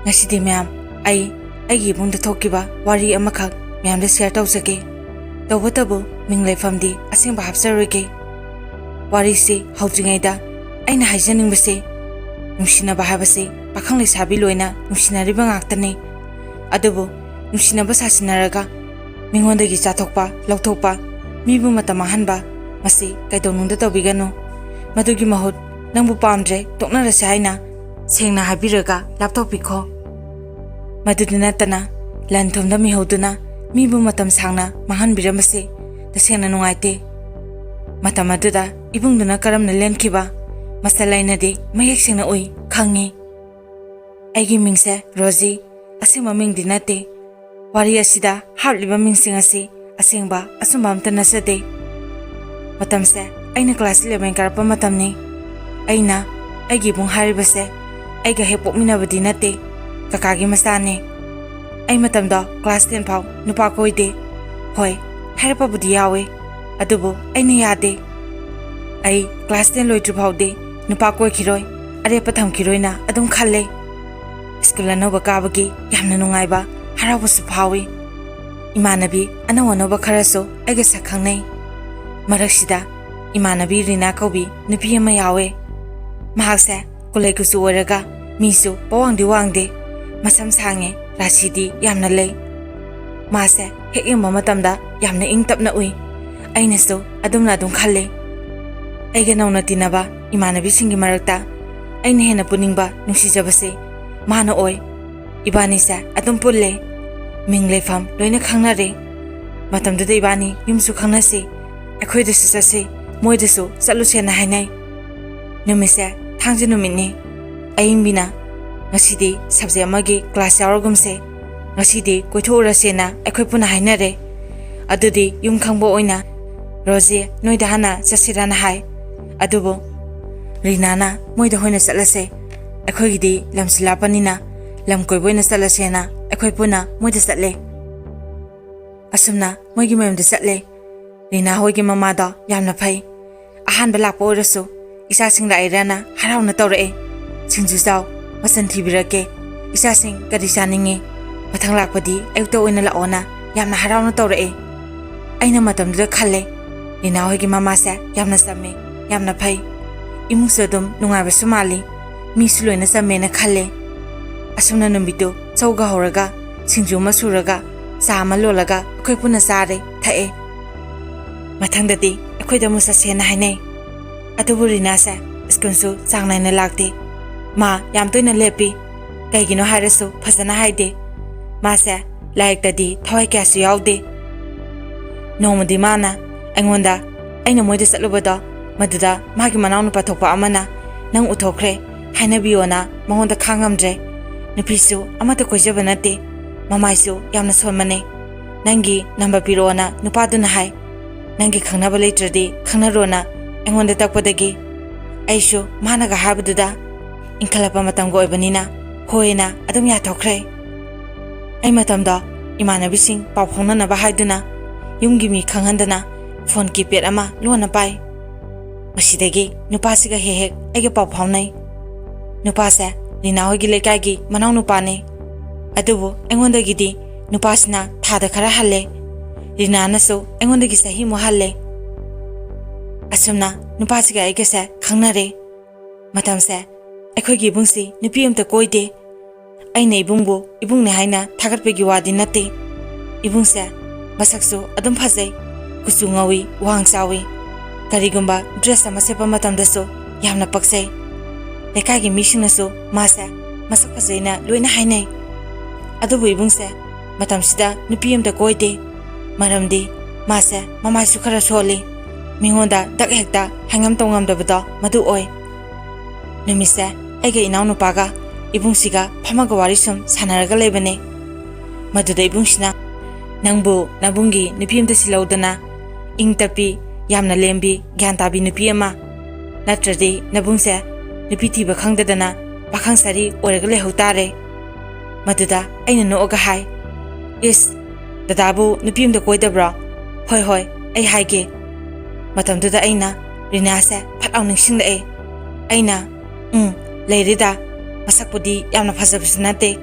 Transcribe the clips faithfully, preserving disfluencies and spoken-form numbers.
ꯉꯁꯤꯗꯤ ꯃꯌꯥꯝ, ꯑꯩ ꯑꯩꯒꯤ ꯏꯕꯨꯡꯗ ꯊꯣꯛꯈꯤꯕ ꯋꯥꯔꯤ ꯑꯃꯈꯛ ꯃꯌꯥꯝꯗ ꯁꯤꯌꯔ ꯇꯧꯖꯒꯦ꯫ ꯇꯧꯕꯇꯕꯨ ꯃꯤꯡ ꯂꯩꯐꯝꯗꯤ ꯑꯁꯦꯡꯕ ꯍꯥꯞꯆꯔꯣꯏꯒꯦ꯫ ꯋꯥꯔꯤꯁꯤ ꯍꯧꯗ꯭ꯔꯤꯉꯩꯗ ꯑꯩꯅ ꯍꯥꯏꯖꯅꯤꯡꯕꯁꯤ, ꯅꯨꯡꯁꯤꯅꯕ ꯍꯥꯏꯕꯁꯤ ꯄꯥꯈꯪ ꯂꯩꯁꯥꯕꯤ ꯂꯣꯏꯅ ꯅꯨꯡꯁꯤꯅꯔꯤꯕ ꯉꯥꯛꯇꯅꯤ꯫ ꯑꯗꯨꯕꯨ ꯅꯨꯡꯁꯤꯅꯕ ꯁꯥꯁꯤꯟꯅꯔꯒ ꯃꯤꯉꯣꯟꯗꯒꯤ ꯆꯥꯊꯣꯛꯄ, ꯂꯧꯊꯣꯛꯄ, ꯃꯤꯕꯨ ꯃꯇꯝ ꯃꯥꯡꯍꯟꯕ, ꯃꯁꯤ ꯀꯩꯗꯧꯅꯨꯡꯗ ꯇꯧꯕꯤꯒꯅꯨ꯫ ꯃꯗꯨꯒꯤ ꯃꯍꯨꯠ, "ꯅꯪꯕꯨ ꯄꯥꯝꯗ꯭ꯔꯦ, ꯇꯣꯛꯅꯔꯁꯦ" ꯍꯥꯏꯅ ꯁꯦꯡꯅ ꯍꯥꯏꯕꯤꯔꯒ ꯂꯥꯞꯊꯣꯛꯄꯤꯈꯣ꯫ ꯃꯗꯨꯗ ꯅꯠꯇꯅ, ꯂꯟ ꯊꯨꯝꯗ ꯃꯤꯍꯧꯗꯨꯅ ꯃꯤꯕꯨ ꯃꯇꯝ ꯁꯥꯡꯅ ꯃꯥꯡꯍꯟꯕꯤꯔꯝꯕꯁꯤ ꯇꯁꯦꯡꯅ ꯅꯨꯡꯉꯥꯏꯇꯦ꯫ ꯃꯇꯝ ꯑꯗꯨꯗ ꯏꯕꯨꯡꯗꯨꯅ ꯀꯔꯝꯅ ꯂꯦꯟꯈꯤꯕ, ꯃꯁꯥ ꯂꯩꯅꯗꯤ ꯃꯌꯦꯛ ꯁꯦꯡꯅ ꯎꯏ, ꯈꯪꯉꯤ꯫ ꯑꯩꯒꯤ ꯃꯤꯡꯁꯦ ꯔꯣꯖꯤ, ꯑꯁꯦꯡꯕ ꯃꯤꯡꯗꯤ ꯅꯠꯇꯦ꯫ ꯋꯥꯔꯤ ꯑꯁꯤꯗ ꯍꯥꯞꯂꯤꯕ ꯃꯤꯡꯁꯤꯡ ꯑꯁꯤ ꯑꯁꯦꯡꯕ ꯑꯆꯨꯝꯕ ꯑꯝꯇ ꯅꯠꯆꯗꯦ꯫ ꯃꯇꯝꯁꯦ ꯑꯩꯅ ꯀ꯭ꯂꯥꯁ ꯏꯂꯦꯚꯦꯟ ꯀꯥꯔꯛꯄ ꯃꯇꯝꯅꯤ꯫ ꯑꯩꯅ ꯑꯩꯒꯤ ꯏꯕꯨꯡ ꯍꯥꯏꯔꯤꯕꯁꯦ ꯑꯩꯒ ꯍꯦꯛ ꯄꯣꯛꯃꯤꯟꯅꯕꯗꯤ ꯅꯠꯇꯦ, ꯀꯀꯥꯒꯤ ꯃꯆꯥꯅꯤ꯫ ꯑꯩ ꯃꯇꯝꯗꯣ ꯀ꯭ꯂꯥꯁ ꯇꯦꯟ ꯐꯥꯎ ꯅꯨꯄꯥ ꯀꯣꯏꯗꯦ꯫ ꯍꯣꯏ, ꯍꯥꯏꯔꯛꯄꯕꯨꯗꯤ ꯌꯥꯎꯋꯦ, ꯑꯗꯨꯕꯨ ꯑꯩꯅ ꯌꯥꯗꯦ꯫ ꯑꯩ ꯀ꯭ꯂꯥꯁ ꯇꯦꯟ ꯂꯣꯏꯗ꯭ꯔꯤ ꯐꯥꯎꯗꯤ ꯅꯨꯄꯥ ꯀꯣꯏꯈꯤꯔꯣꯏ, ꯑꯔꯦꯞꯄ ꯊꯝꯈꯤꯔꯣꯏꯅ ꯑꯗꯨꯝ ꯈꯜꯂꯦ꯫ ꯁ꯭ꯀꯨꯜ ꯑꯅꯧꯕ ꯀꯥꯕꯒꯤ ꯌꯥꯝꯅ ꯅꯨꯡꯉꯥꯏꯕ, ꯍꯔꯥꯎꯕꯁꯨ ꯐꯥꯎꯏ꯫ ꯏꯃꯥꯟꯅꯕꯤ ꯑꯅꯧ ꯑꯅꯧꯕ ꯈꯔꯁꯨ ꯑꯩꯒ ꯁꯛ ꯈꯪꯅꯩ꯫ ꯃꯔꯛꯁꯤꯗ ꯏꯃꯥꯟꯅꯕꯤ ꯔꯤꯅꯥ ꯀꯧꯕꯤ ꯅꯨꯄꯤ ꯑꯃ ꯌꯥꯎꯋꯦ꯫ ꯃꯍꯥꯛꯁꯦ ꯀꯨꯂꯩ ꯀꯨꯆꯨ ꯑꯣꯏꯔꯒ ꯃꯤꯁꯨ ꯄꯋꯥꯡꯗꯤ ꯋꯥꯡꯗꯦ, ꯃꯁꯝ ꯁꯥꯡꯉꯦ, ꯔꯥꯁꯤꯗꯤ ꯌꯥꯝꯅ ꯂꯩ꯫ ꯃꯥꯁꯦ ꯍꯦꯛ ꯌꯦꯡꯕ ꯃꯇꯝꯗ ꯌꯥꯝꯅ ꯏꯪ ꯇꯞꯅ ꯎꯏ꯫ ꯑꯩꯅꯁꯨ ꯑꯗꯨꯝꯅ ꯑꯗꯨꯝ ꯈꯜꯂꯤ꯫ ꯑꯩꯒ ꯅꯧꯅ ꯇꯤꯟꯅꯕ ꯏꯃꯥꯟꯅꯕꯤꯁꯤꯡꯒꯤ ꯃꯔꯛꯇ ꯑꯩꯅ ꯍꯦꯟꯅ ꯄꯨꯅꯤꯡꯕ, ꯅꯨꯡꯁꯤꯖꯕꯁꯦ ꯃꯥꯅ ꯑꯣꯏ꯫ ꯏꯕꯥꯅꯤꯁꯦ ꯑꯗꯨꯝ ꯄꯨꯜꯂꯦ, ꯃꯤꯡ ꯂꯩꯐꯝ ꯂꯣꯏꯅ ꯈꯪꯅꯔꯦ꯫ ꯃꯇꯝꯗꯨꯗ ꯏꯕꯥꯅꯤ ꯌꯨꯝꯁꯨ ꯈꯪꯅꯁꯤ, ꯑꯩꯈꯣꯏꯗꯁꯨ ꯆꯠꯁꯤ, ꯃꯣꯏꯗꯁꯨ ꯆꯠꯂꯨꯁꯦꯅ ꯍꯥꯏꯅꯩ꯫ ꯅꯨꯃꯤꯠꯁꯦ ꯊꯥꯡꯖ ꯅꯨꯃꯤꯠꯅꯤ꯫ ꯑꯌꯤꯡꯕꯤꯅ ꯉꯁꯤꯗꯤ ꯁꯕꯖꯦꯛ ꯑꯃꯒꯤ ꯀ꯭ꯂꯥꯁ ꯌꯥꯎꯔꯒꯨꯝꯁꯦ, ꯉꯁꯤꯗꯤ ꯀꯣꯏꯊꯣꯛꯎꯔꯁꯦꯅ ꯑꯩꯈꯣꯏ ꯄꯨꯟꯅ ꯍꯥꯏꯅꯔꯦ꯫ ꯑꯗꯨꯗꯤ ꯌꯨꯝ ꯈꯪꯕ ꯑꯣꯏꯅ ꯔꯣꯖꯤ ꯅꯣꯏꯗ ꯍꯥꯟꯅ ꯆꯠꯁꯤꯔꯥꯅ ꯍꯥꯏ꯫ ꯑꯗꯨꯕꯨ ꯔꯤꯅꯥꯅ ꯃꯣꯏꯗ ꯑꯣꯏꯅ ꯆꯠꯂꯁꯦ, ꯑꯩꯈꯣꯏꯒꯤꯗꯤ ꯂꯝꯁꯨ ꯂꯥꯞꯄꯅꯤꯅ ꯂꯝ ꯀꯣꯏꯕ ꯑꯣꯏꯅ ꯆꯠꯂꯁꯦꯅ ꯑꯩꯈꯣꯏ ꯄꯨꯟꯅ ꯃꯣꯏꯗ ꯆꯠꯂꯦ꯫ ꯑꯁꯨꯝꯅ ꯃꯣꯏꯒꯤ ꯃꯌꯨꯝꯗ ꯆꯠꯂꯦ꯫ ꯔꯤꯅꯥ ꯍꯣꯏꯒꯤ ꯃꯃꯥꯗꯣ ꯌꯥꯝꯅ ꯐꯩ꯫ ꯑꯍꯥꯟꯕ ꯂꯥꯛꯄ ꯑꯣꯏꯔꯁꯨ ꯏꯆꯥꯁꯤꯡ ꯂꯥꯛꯏꯔꯅ ꯍꯔꯥꯎꯅ ꯇꯧꯔꯛꯑꯦ꯫ "ꯁꯤꯡꯖꯨ ꯆꯥꯎ, ꯃꯆꯟ ꯊꯤꯕꯤꯔꯛꯀꯦ, "ꯏꯆꯥꯁꯤꯡ ꯀꯔꯤ ꯆꯥꯅꯤꯡꯉꯤ? ꯃꯊꯪ ꯂꯥꯛꯄꯗꯤ ꯑꯌꯨꯛꯇ ꯑꯣꯏꯅ ꯂꯥꯛꯑꯣꯅ" ꯌꯥꯝꯅ ꯍꯔꯥꯎꯅ ꯇꯧꯔꯛꯑꯦ꯫ ꯑꯩꯅ ꯃꯇꯝꯗꯨꯗ ꯈꯜꯂꯦ, "ꯔꯤꯅꯥ ꯍꯣꯏꯒꯤ ꯃꯃꯥꯁꯦ ꯌꯥꯝꯅ ꯆꯝꯃꯦ, ꯌꯥꯝꯅ ꯐꯩ꯫ ꯏꯃꯨꯡꯁꯨ ꯑꯗꯨꯝ ꯅꯨꯡꯉꯥꯏꯕꯁꯨ ꯃꯥꯜꯂꯤ꯫ ꯃꯤꯁꯨ ꯂꯣꯏꯅ ꯆꯝꯃꯦꯅ" ꯈꯜꯂꯦ꯫ ꯑꯁꯨꯝꯅ ꯅꯨꯃꯤꯠꯇꯨ ꯆꯧꯒ ꯍꯧꯔꯒ, ꯁꯤꯡꯖꯨ ꯑꯃ ꯁꯨꯔꯒ, ꯆꯥ ꯑꯃ ꯂꯣꯜꯂꯒ ꯑꯩꯈꯣꯏ ꯄꯨꯟꯅ ꯆꯥꯔꯦ, ꯊꯛꯑꯦ꯫ ꯃꯊꯪꯗꯗꯤ ꯑꯩꯈꯣꯏꯗ ꯑꯃꯨꯛ ꯆꯠꯁꯦꯅ ꯍꯥꯏꯅꯩ꯫ ꯑꯗꯨꯕꯨ ꯔꯤꯅꯥꯁꯦ ꯁ꯭ꯀꯨꯜꯁꯨ ꯆꯥꯡ ꯅꯥꯏꯅ ꯂꯥꯛꯇꯦ꯫ ꯃꯥ ꯌꯥꯝ ꯇꯣꯏꯅ ꯂꯦꯞꯄꯤ꯫ ꯀꯩꯒꯤꯅꯣ ꯍꯥꯏꯔꯁꯨ ꯐꯖꯅ ꯍꯥꯏꯗꯦ꯫ ꯃꯥꯁꯦ ꯂꯥꯏꯔꯤꯛꯇꯗꯤ ꯊꯋꯥꯏ ꯀꯌꯥꯁꯨ ꯌꯥꯎꯗꯦ꯫ ꯅꯣꯡꯃꯗꯤ ꯃꯥꯅ ꯑꯩꯉꯣꯟꯗ, ꯑꯩꯅ ꯃꯣꯏꯗ ꯆꯠꯂꯨꯕꯗꯣ, ꯃꯗꯨꯗ ꯃꯥꯒꯤ ꯃꯅꯥꯎꯅꯨꯄꯥ ꯊꯣꯛꯄ ꯑꯃꯅ "ꯅꯪ ꯎꯊꯣꯛꯈ꯭ꯔꯦ, ꯍꯥꯏꯅꯕꯤꯌꯣꯅ" ꯃꯉꯣꯟꯗ ꯈꯥꯡꯉꯝꯗ꯭ꯔꯦ꯫ "ꯅꯨꯄꯤꯁꯨ ꯑꯃꯠꯇ ꯀꯣꯏꯖꯕ ꯅꯠꯇꯦ, ꯃꯃꯥꯏꯁꯨ ꯌꯥꯝꯅ ꯁꯣꯟꯕꯅꯦ꯫ ꯅꯪꯒꯤ ꯅꯝꯕꯔ ꯄꯤꯔꯛꯑꯣꯅ ꯅꯨꯄꯥꯗꯨꯅ ꯍꯥꯏ꯫ ꯅꯪꯒꯤ ꯈꯪꯅꯕ ꯂꯩꯇ꯭ꯔꯗꯤ ꯈꯪꯅꯔꯣꯅ" ꯑꯩꯉꯣꯟꯗ ꯇꯛꯄꯗꯒꯤ, ꯑꯩꯁꯨ ꯃꯥꯅꯒ ꯍꯥꯏꯕꯗꯨꯗ ꯏꯟꯈꯠꯂꯛꯄ ꯃꯇꯝꯒ ꯑꯣꯏꯕꯅꯤꯅ ꯍꯣꯏꯅ ꯑꯗꯨꯝ ꯌꯥꯊꯣꯛꯈ꯭ꯔꯦ꯫ ꯑꯩ ꯃꯇꯝꯗꯣ ꯏꯃꯥꯟꯅꯕꯤꯁꯤꯡ ꯄꯥꯎ ꯐꯥꯎꯅꯅꯕ ꯍꯥꯏꯗꯨꯅ ꯌꯨꯝꯒꯤ ꯃꯤ ꯈꯪꯍꯟꯗꯅ ꯐꯣꯟ ꯀꯤꯄꯦꯗ ꯑꯃ ꯂꯣꯟꯅ ꯄꯥꯏ꯫ ꯃꯁꯤꯗꯒꯤ ꯅꯨꯄꯥꯁꯤꯒ ꯍꯦꯛ ꯍꯦꯛ ꯑꯩꯒ ꯄꯥꯎ ꯐꯥꯎꯅꯩ꯫ ꯅꯨꯄꯥꯁꯦ ꯔꯤꯅꯥ ꯍꯣꯏꯒꯤ ꯂꯩꯀꯥꯏꯒꯤ ꯃꯅꯥꯎ ꯅꯨꯄꯥꯅꯦ꯫ ꯑꯗꯨꯕꯨ ꯑꯩꯉꯣꯟꯗꯒꯤꯗꯤ ꯅꯨꯄꯥꯁꯤꯅ ꯊꯥꯗ ꯈꯔ ꯍꯜꯂꯦ꯫ ꯔꯤꯅꯥꯅꯁꯨ ꯑꯩꯉꯣꯟꯗꯒꯤ ꯆꯍꯤꯃꯨꯛ ꯍꯜꯂꯦ꯫ ꯑꯁꯨꯝꯅ ꯅꯨꯄꯥꯁꯤꯒ ꯑꯩꯒꯁꯦ ꯈꯪꯅꯔꯦ꯫ ꯃꯇꯝꯁꯦ ꯑꯩꯈꯣꯏꯒꯤ ꯏꯕꯨꯡꯁꯤ ꯅꯨꯄꯤ ꯑꯝꯇ ꯀꯣꯏꯗꯦ꯫ ꯑꯩꯅ ꯏꯕꯨꯡꯕꯨ ꯏꯕꯨꯡꯅꯦ ꯍꯥꯏꯅ ꯊꯥꯒꯠꯄꯒꯤ ꯋꯥꯗꯤ ꯅꯠꯇꯦ꯫ ꯏꯕꯨꯡꯁꯦ ꯃꯁꯛꯁꯨ ꯑꯗꯨꯝ ꯐꯖꯩ, ꯀꯨꯆꯨ ꯉꯧꯏ, ꯋꯥꯡ ꯆꯥꯎꯏ꯫ ꯀꯔꯤꯒꯨꯝꯕ ꯗ꯭ꯔꯦꯁ ꯑꯃ ꯁꯦꯠꯄ ꯃꯇꯝꯗꯁꯨ ꯌꯥꯝꯅ ꯄꯛꯆꯩ꯫ ꯂꯩꯀꯥꯏꯒꯤ ꯃꯤꯁꯤꯡꯅꯁꯨ ꯃꯥꯁꯦ ꯃꯁꯛ ꯐꯖꯩꯅ ꯂꯣꯏꯅ ꯍꯥꯏꯅꯩ꯫ ꯑꯗꯨꯕꯨ ꯏꯕꯨꯡꯁꯦ ꯃꯇꯝꯁꯤꯗ ꯅꯨꯄꯤ ꯑꯝꯇ ꯀꯣꯏꯗꯦ꯫ ꯃꯔꯝꯗꯤ ꯃꯥꯁꯦ ꯃꯃꯥꯏꯁꯨ ꯈꯔ ꯁꯣꯜꯂꯤ꯫ ꯃꯤꯉꯣꯟꯗ ꯗꯛ ꯍꯦꯛꯇ ꯍꯥꯏꯉꯝ ꯇꯧꯉꯝꯗꯕꯗꯣ ꯃꯗꯨ ꯑꯣꯏ꯫ ꯅꯨꯃꯤꯠꯁꯦ ꯑꯩꯒ ꯏꯅꯥꯎꯅꯨꯄꯥꯒ ꯏꯕꯨꯡꯁꯤꯒ ꯐꯝꯃꯒ ꯋꯥꯔꯤ ꯁꯨꯝ ꯁꯥꯟꯅꯔꯒ ꯂꯩꯕꯅꯦ꯫ ꯃꯗꯨꯗ ꯏꯕꯨꯡꯁꯤꯅ, "ꯅꯪꯕꯨ ꯅꯕꯨꯡꯒꯤ ꯅꯨꯄꯤ ꯑꯝꯇ ꯁꯤꯜꯍꯧꯗꯅ, ꯏꯪ ꯇꯞꯄꯤ, ꯌꯥꯝꯅ ꯂꯦꯝꯕꯤ, ꯒ꯭ꯌꯥꯟ ꯇꯥꯕꯤ ꯅꯨꯄꯤ ꯑꯃ꯫ ꯅꯠꯇ꯭ꯔꯗꯤ ꯅꯕꯨꯡꯁꯦ ꯅꯨꯄꯤ ꯊꯤꯕ ꯈꯪꯗꯗꯅ ꯄꯥꯈꯪ ꯁꯥꯔꯤ ꯑꯣꯏꯔꯒ ꯂꯩꯍꯧ ꯇꯥꯔꯦ"꯫ ꯃꯗꯨꯗ ꯑꯩꯅ ꯅꯣꯛꯑꯒ ꯍꯥꯏ, "ꯏꯁ, ꯗꯗꯥꯕꯨ ꯅꯨꯄꯤ ꯑꯝꯇ ꯀꯣꯏꯗꯕ꯭ꯔꯣ? ꯍꯣꯏ, ꯍꯣꯏ, ꯑꯩ ꯍꯥꯏꯒꯦ"꯫ ꯃꯇꯝꯗꯨꯗ ꯑꯩꯅ ꯔꯤꯅꯥꯁꯦ ꯐꯠ ꯂꯥꯎ ꯅꯤꯡꯁꯤꯡꯂꯛꯑꯦ꯫ ꯑꯩꯅ, "ꯎꯝ, ꯂꯩꯔꯦꯗ, ꯃꯁꯛꯄꯨꯗꯤ ꯌꯥꯝꯅ ꯐꯖꯕꯁꯨ ꯅꯠꯇꯦ,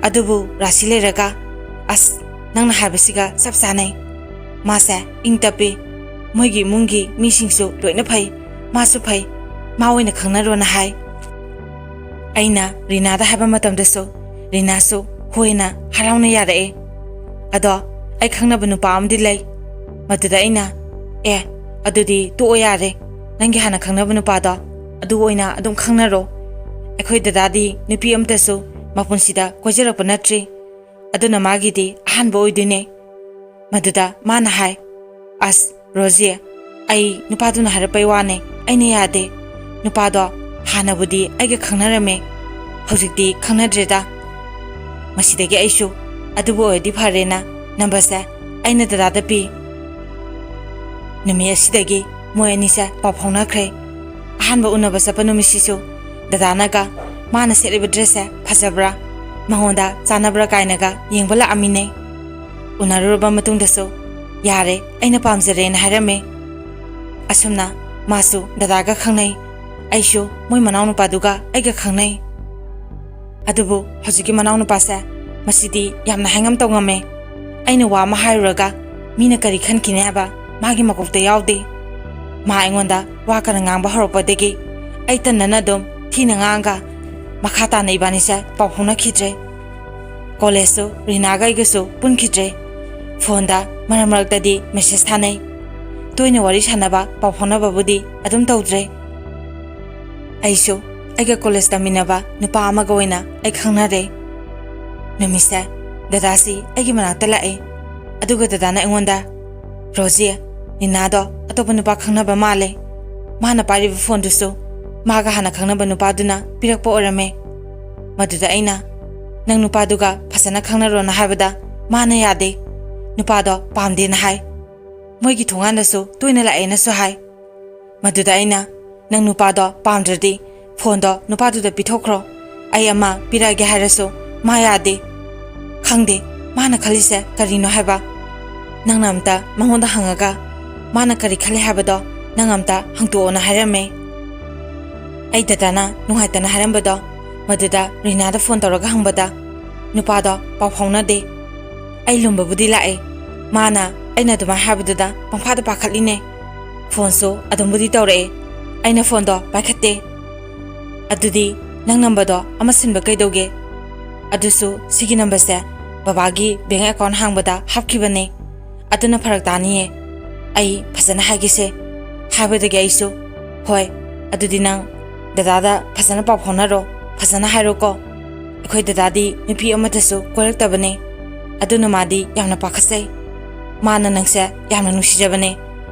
ꯑꯗꯨꯕꯨ ꯔꯥꯁꯤ ꯂꯩꯔꯒ, ꯑꯁ, ꯅꯪꯅ ꯍꯥꯏꯕꯁꯤꯒ ꯆꯞ ꯆꯥꯅꯩ꯫ ꯃꯥꯁꯦ ꯏꯪ ꯇꯞꯄꯤ, ꯃꯣꯏꯒꯤ ꯏꯃꯨꯡꯒꯤ ꯃꯤꯁꯤꯡꯁꯨ ꯂꯣꯏꯅ ꯐꯩ, ꯃꯥꯁꯨ ꯐꯩ, ꯃꯥ ꯑꯣꯏꯅ ꯈꯪꯅꯔꯣꯅ ꯍꯥꯏ꯫ ꯑꯩꯅ ꯔꯤꯅꯥꯗ ꯍꯥꯏꯕ ꯃꯇꯝꯗꯁꯨ ꯔꯤꯅꯥꯁꯨ ꯍꯣꯏꯅ ꯍꯔꯥꯎꯅ ꯌꯥꯔꯛꯑꯦ꯫ ꯑꯗꯣ ꯑꯩ ꯈꯪꯅꯕ ꯅꯨꯄꯥ ꯑꯃꯗꯤ ꯂꯩ꯫ ꯃꯗꯨꯗ ꯑꯩꯅ, "ꯑꯦ, ꯑꯗꯨꯗꯤ ꯇꯣꯛꯑꯣ ꯌꯥꯔꯦ, ꯅꯪꯒꯤ ꯍꯥꯟꯅ ꯈꯪꯅꯕ ꯅꯨꯄꯥꯗꯣ ꯑꯗꯨ ꯑꯣꯏꯅ ꯑꯗꯨꯝ ꯈꯪꯅꯔꯣ꯫ ꯑꯩꯈꯣꯏ ꯗꯗꯥꯗꯤ ꯅꯨꯄꯤ ꯑꯃꯇꯁꯨ ꯃꯄꯨꯟꯁꯤꯗ ꯀꯣꯏꯖꯔꯛꯄ ꯅꯠꯇ꯭ꯔꯤ, ꯑꯗꯨꯅ ꯃꯥꯒꯤꯗꯤ ꯑꯍꯥꯟꯕ ꯑꯣꯏꯗꯣꯏꯅꯦ"꯫ ꯃꯗꯨꯗ ꯃꯥꯅ ꯍꯥꯏ, "ꯑꯁ, ꯔꯣꯖꯤ, ꯑꯩ ꯅꯨꯄꯥꯗꯨꯅ ꯍꯥꯏꯔꯛꯄꯩ ꯋꯥꯅꯦ, ꯑꯩꯅ ꯌꯥꯗꯦ꯫ ꯅꯨꯄꯥꯗꯣ ꯍꯥꯟꯅꯕꯨꯗꯤ ꯑꯩꯒ ꯈꯪꯅꯔꯝꯃꯦ, ꯍꯧꯖꯤꯛꯇꯤ ꯈꯪꯅꯗ꯭ꯔꯦꯗ"꯫ ꯃꯁꯤꯗꯒꯤ ꯑꯩꯁꯨ ꯑꯗꯨꯕꯨ ꯑꯣꯏꯔꯗꯤ ꯐꯔꯦꯅ ꯅꯝꯕꯔꯁꯦ ꯑꯩꯅ ꯗꯗꯥꯗ ꯄꯤ꯫ ꯅꯨꯃꯤꯠ ꯑꯁꯤꯗꯒꯤ ꯃꯣꯏ ꯑꯅꯤꯁꯦ ꯄꯥꯎ ꯐꯥꯎꯅꯈ꯭ꯔꯦ꯫ ꯑꯍꯥꯟꯕ ꯎꯅꯕ ꯆꯠꯄ ꯅꯨꯃꯤꯠꯁꯤꯁꯨ ꯗꯗꯥꯅꯒ ꯃꯥꯅ ꯁꯦꯠꯂꯤꯕ ꯗ꯭ꯔꯦꯁꯁꯦ ꯐꯖꯕ꯭ꯔꯥ, ꯃꯉꯣꯟꯗ ꯆꯥꯟꯅꯕ꯭ꯔꯥ ꯀꯥꯏꯅꯒ ꯌꯦꯡꯕ ꯂꯥꯛꯑꯝꯃꯤꯅꯦ꯫ ꯎꯅꯔꯨꯔꯕ ꯃꯇꯨꯡꯗꯁꯨ "ꯌꯥꯔꯦ, ꯑꯩꯅ ꯄꯥꯝꯖꯔꯦꯅ" ꯍꯥꯏꯔꯝꯃꯦ꯫ ꯑꯁꯨꯝꯅ ꯃꯥꯁꯨ ꯗꯗꯥꯒ ꯈꯪꯅꯩ, ꯑꯩꯁꯨ ꯃꯣꯏ ꯃꯅꯥꯎꯅꯨꯄꯥꯗꯨꯒ ꯑꯩꯒ ꯈꯪꯅꯩ꯫ ꯑꯗꯨꯕꯨ ꯍꯧꯖꯤꯛꯀꯤ ꯃꯅꯥꯎꯅꯨꯄꯥꯁꯦ, ꯃꯁꯤꯗꯤ ꯌꯥꯝꯅ ꯍꯥꯏꯉꯝ ꯇꯧꯉꯝꯃꯦ꯫ ꯑꯩꯅ ꯋꯥ ꯑꯃ ꯍꯥꯏꯔꯨꯔꯒ ꯃꯤꯅ ꯀꯔꯤ ꯈꯟꯈꯤꯅꯤ ꯍꯥꯏꯕ ꯃꯥꯒꯤ ꯃꯀꯣꯛꯇ ꯌꯥꯎꯗꯦ꯫ ꯃꯥ ꯑꯩꯉꯣꯟꯗ ꯋꯥ ꯀꯟꯅ ꯉꯥꯡꯕ ꯍꯧꯔꯛꯄꯗꯒꯤ ꯑꯩ ꯇꯟꯗꯅ ꯑꯗꯨꯝ ꯊꯤꯅ ꯉꯥꯡꯉꯒ ꯃꯈꯥ ꯇꯥꯅ ꯏꯕꯥꯅꯤꯁꯦ ꯄꯥꯎ ꯐꯥꯎꯅꯈꯤꯗ꯭ꯔꯦ꯫ ꯀꯣꯂꯦꯖꯁꯨ ꯔꯤꯅꯥꯒ ꯑꯩꯒꯁꯨ ꯄꯨꯟꯈꯤꯗ꯭ꯔꯦ꯫ ꯐꯣꯟꯗ ꯃꯔꯛ ꯃꯔꯛꯇꯗꯤ ꯃꯦꯁꯦꯖ ꯊꯥꯅꯩ꯫ ꯇꯣꯏꯅ ꯋꯥꯔꯤ ꯁꯥꯟꯅꯕ, ꯄꯥꯎ ꯐꯥꯎꯅꯕꯕꯨꯗꯤ ꯑꯗꯨꯝ ꯇꯧꯗ꯭ꯔꯦ꯫ ꯑꯩꯁꯨ ꯑꯩꯒ ꯀꯣꯂꯦꯖ ꯇꯝꯃꯤꯟꯅꯕ ꯅꯨꯄꯥ ꯑꯃꯒ ꯑꯣꯏꯅ ꯑꯩ ꯈꯪꯅꯔꯦ꯫ ꯅꯨꯃꯤꯠꯁꯦ ꯗꯗꯥꯁꯤ ꯑꯩꯒꯤ ꯃꯅꯥꯛꯇ ꯂꯥꯛꯑꯦ꯫ ꯑꯗꯨꯒ ꯗꯗꯥꯅ ꯑꯩꯉꯣꯟꯗ, "ꯔꯣꯖꯤ, ꯔꯤꯅꯥꯗꯣ ꯑꯇꯣꯞꯄ ꯅꯨꯄꯥ ꯈꯪꯅꯕ ꯃꯥꯜꯂꯦ꯫ ꯃꯥꯅ ꯄꯥꯏꯔꯤꯕ ꯐꯣꯟꯗꯨꯁꯨ ꯃꯥꯒ ꯍꯥꯟꯅ ꯈꯪꯅꯕ ꯅꯨꯄꯥꯗꯨꯅ ꯄꯤꯔꯛꯄ ꯑꯣꯏꯔꯝꯃꯦ"꯫ ꯃꯗꯨꯗ ꯑꯩꯅ, "ꯅꯪ ꯅꯨꯄꯥꯗꯨꯒ ꯐꯖꯅ ꯈꯪꯅꯔꯣꯅ ꯍꯥꯏꯕꯗ ꯃꯥꯅ ꯌꯥꯗꯦ, ꯅꯨꯄꯥꯗꯣ ꯄꯥꯝꯗꯦꯅ ꯍꯥꯏ꯫ ꯃꯣꯏꯒꯤ ꯊꯣꯡꯒꯥꯟꯗꯁꯨ ꯇꯣꯏꯅ ꯂꯥꯛꯑꯦꯅꯁꯨ ꯍꯥꯏ"꯫ ꯃꯗꯨꯗ ꯑꯩꯅ, "ꯅꯪ ꯅꯨꯄꯥꯗꯣ ꯄꯥꯝꯗ꯭ꯔꯗꯤ ꯐꯣꯟꯗꯣ ꯅꯨꯄꯥꯗꯨꯗ ꯄꯤꯊꯣꯛꯈ꯭ꯔꯣ꯫ ꯑꯩ ꯑꯃ ꯄꯤꯔꯛꯑꯒꯦ ꯍꯥꯏꯔꯁꯨ ꯃꯥ ꯌꯥꯗꯦ꯫ ꯈꯪꯗꯦ ꯃꯥꯅ ꯈꯜꯂꯤꯁꯦ ꯀꯔꯤꯅꯣ ꯍꯥꯏꯕ꯫ ꯅꯪꯅ ꯑꯝꯇ ꯃꯉꯣꯟꯗ ꯍꯪꯉꯒ ꯃꯥꯅ ꯀꯔꯤ ꯈꯜꯂꯤ ꯍꯥꯏꯕꯗꯣ ꯅꯪ ꯑꯝꯇ ꯍꯪꯇꯣꯛꯑꯣꯅ" ꯍꯥꯏꯔꯝꯃꯦ꯫ ꯑꯩ ꯗꯗꯥꯅ ꯅꯨꯡꯉꯥꯏꯇꯅ ꯍꯥꯏꯔꯝꯕꯗꯣ ꯃꯗꯨꯗ ꯔꯤꯅꯥꯗ ꯐꯣꯟ ꯇꯧꯔꯒ ꯍꯪꯕꯗ ꯅꯨꯄꯥꯗꯣ ꯄꯥꯎ ꯐꯥꯎꯅꯗꯦ꯫ ꯑꯩ ꯂꯨꯝꯕꯕꯨꯗꯤ ꯂꯥꯛꯑꯦ, ꯃꯥꯅ ꯑꯩꯅ ꯑꯗꯨꯃꯥꯏꯅ ꯍꯥꯏꯕꯗꯨꯗ ꯄꯪꯐꯥꯗ ꯄꯥꯈꯠꯂꯤꯅꯦ꯫ ꯐꯣꯟꯁꯨ ꯑꯗꯨꯝꯕꯨꯗꯤ ꯇꯧꯔꯛꯑꯦ, ꯑꯩꯅ ꯐꯣꯟꯗꯣ ꯄꯥꯏꯈꯠꯇꯦ꯫ ꯑꯗꯨꯗꯤ ꯅꯪ ꯅꯝꯕꯔꯗꯣ ꯑꯃ ꯁꯤꯟꯕ ꯀꯩꯗꯧꯒꯦ? ꯑꯗꯨꯁꯨ ꯁꯤꯒꯤ ꯅꯝꯕꯔꯁꯦ ꯕꯕꯥꯒꯤ ꯕꯦꯡ ꯑꯦꯀꯥꯎꯟ ꯍꯥꯡꯕꯗ ꯍꯥꯞꯈꯤꯕꯅꯦ, ꯑꯗꯨꯅ ꯐꯔꯛ ꯇꯥꯅꯤꯌꯦ꯫ ꯑꯩ ꯐꯖꯅ ꯍꯥꯏꯒꯦꯁꯦ꯫ ꯍꯥꯏꯕꯗꯒꯤ ꯑꯩꯁꯨ, "ꯍꯣꯏ, ꯑꯗꯨꯗꯤ ꯅꯪ ꯗꯗꯥꯗ ꯐꯖꯅ ꯄꯥꯎ ꯐꯥꯎꯅꯔꯣ, ꯐꯖꯅ ꯍꯥꯏꯔꯣꯀꯣ꯫ ꯑꯩꯈꯣꯏ ꯗꯗꯥꯗꯤ ꯅꯨꯄꯤ ꯑꯃꯠꯇꯁꯨ ꯀꯣꯏꯔꯛꯇꯕꯅꯦ, ꯑꯗꯨꯅ ꯃꯥꯗꯤ ꯌꯥꯝꯅ ꯄꯥꯈꯠꯆꯩ꯫ ꯃꯥꯅ ꯅꯪꯁꯦ ꯌꯥꯝꯅ ꯅꯨꯡꯁꯤꯖꯕꯅꯦ"꯫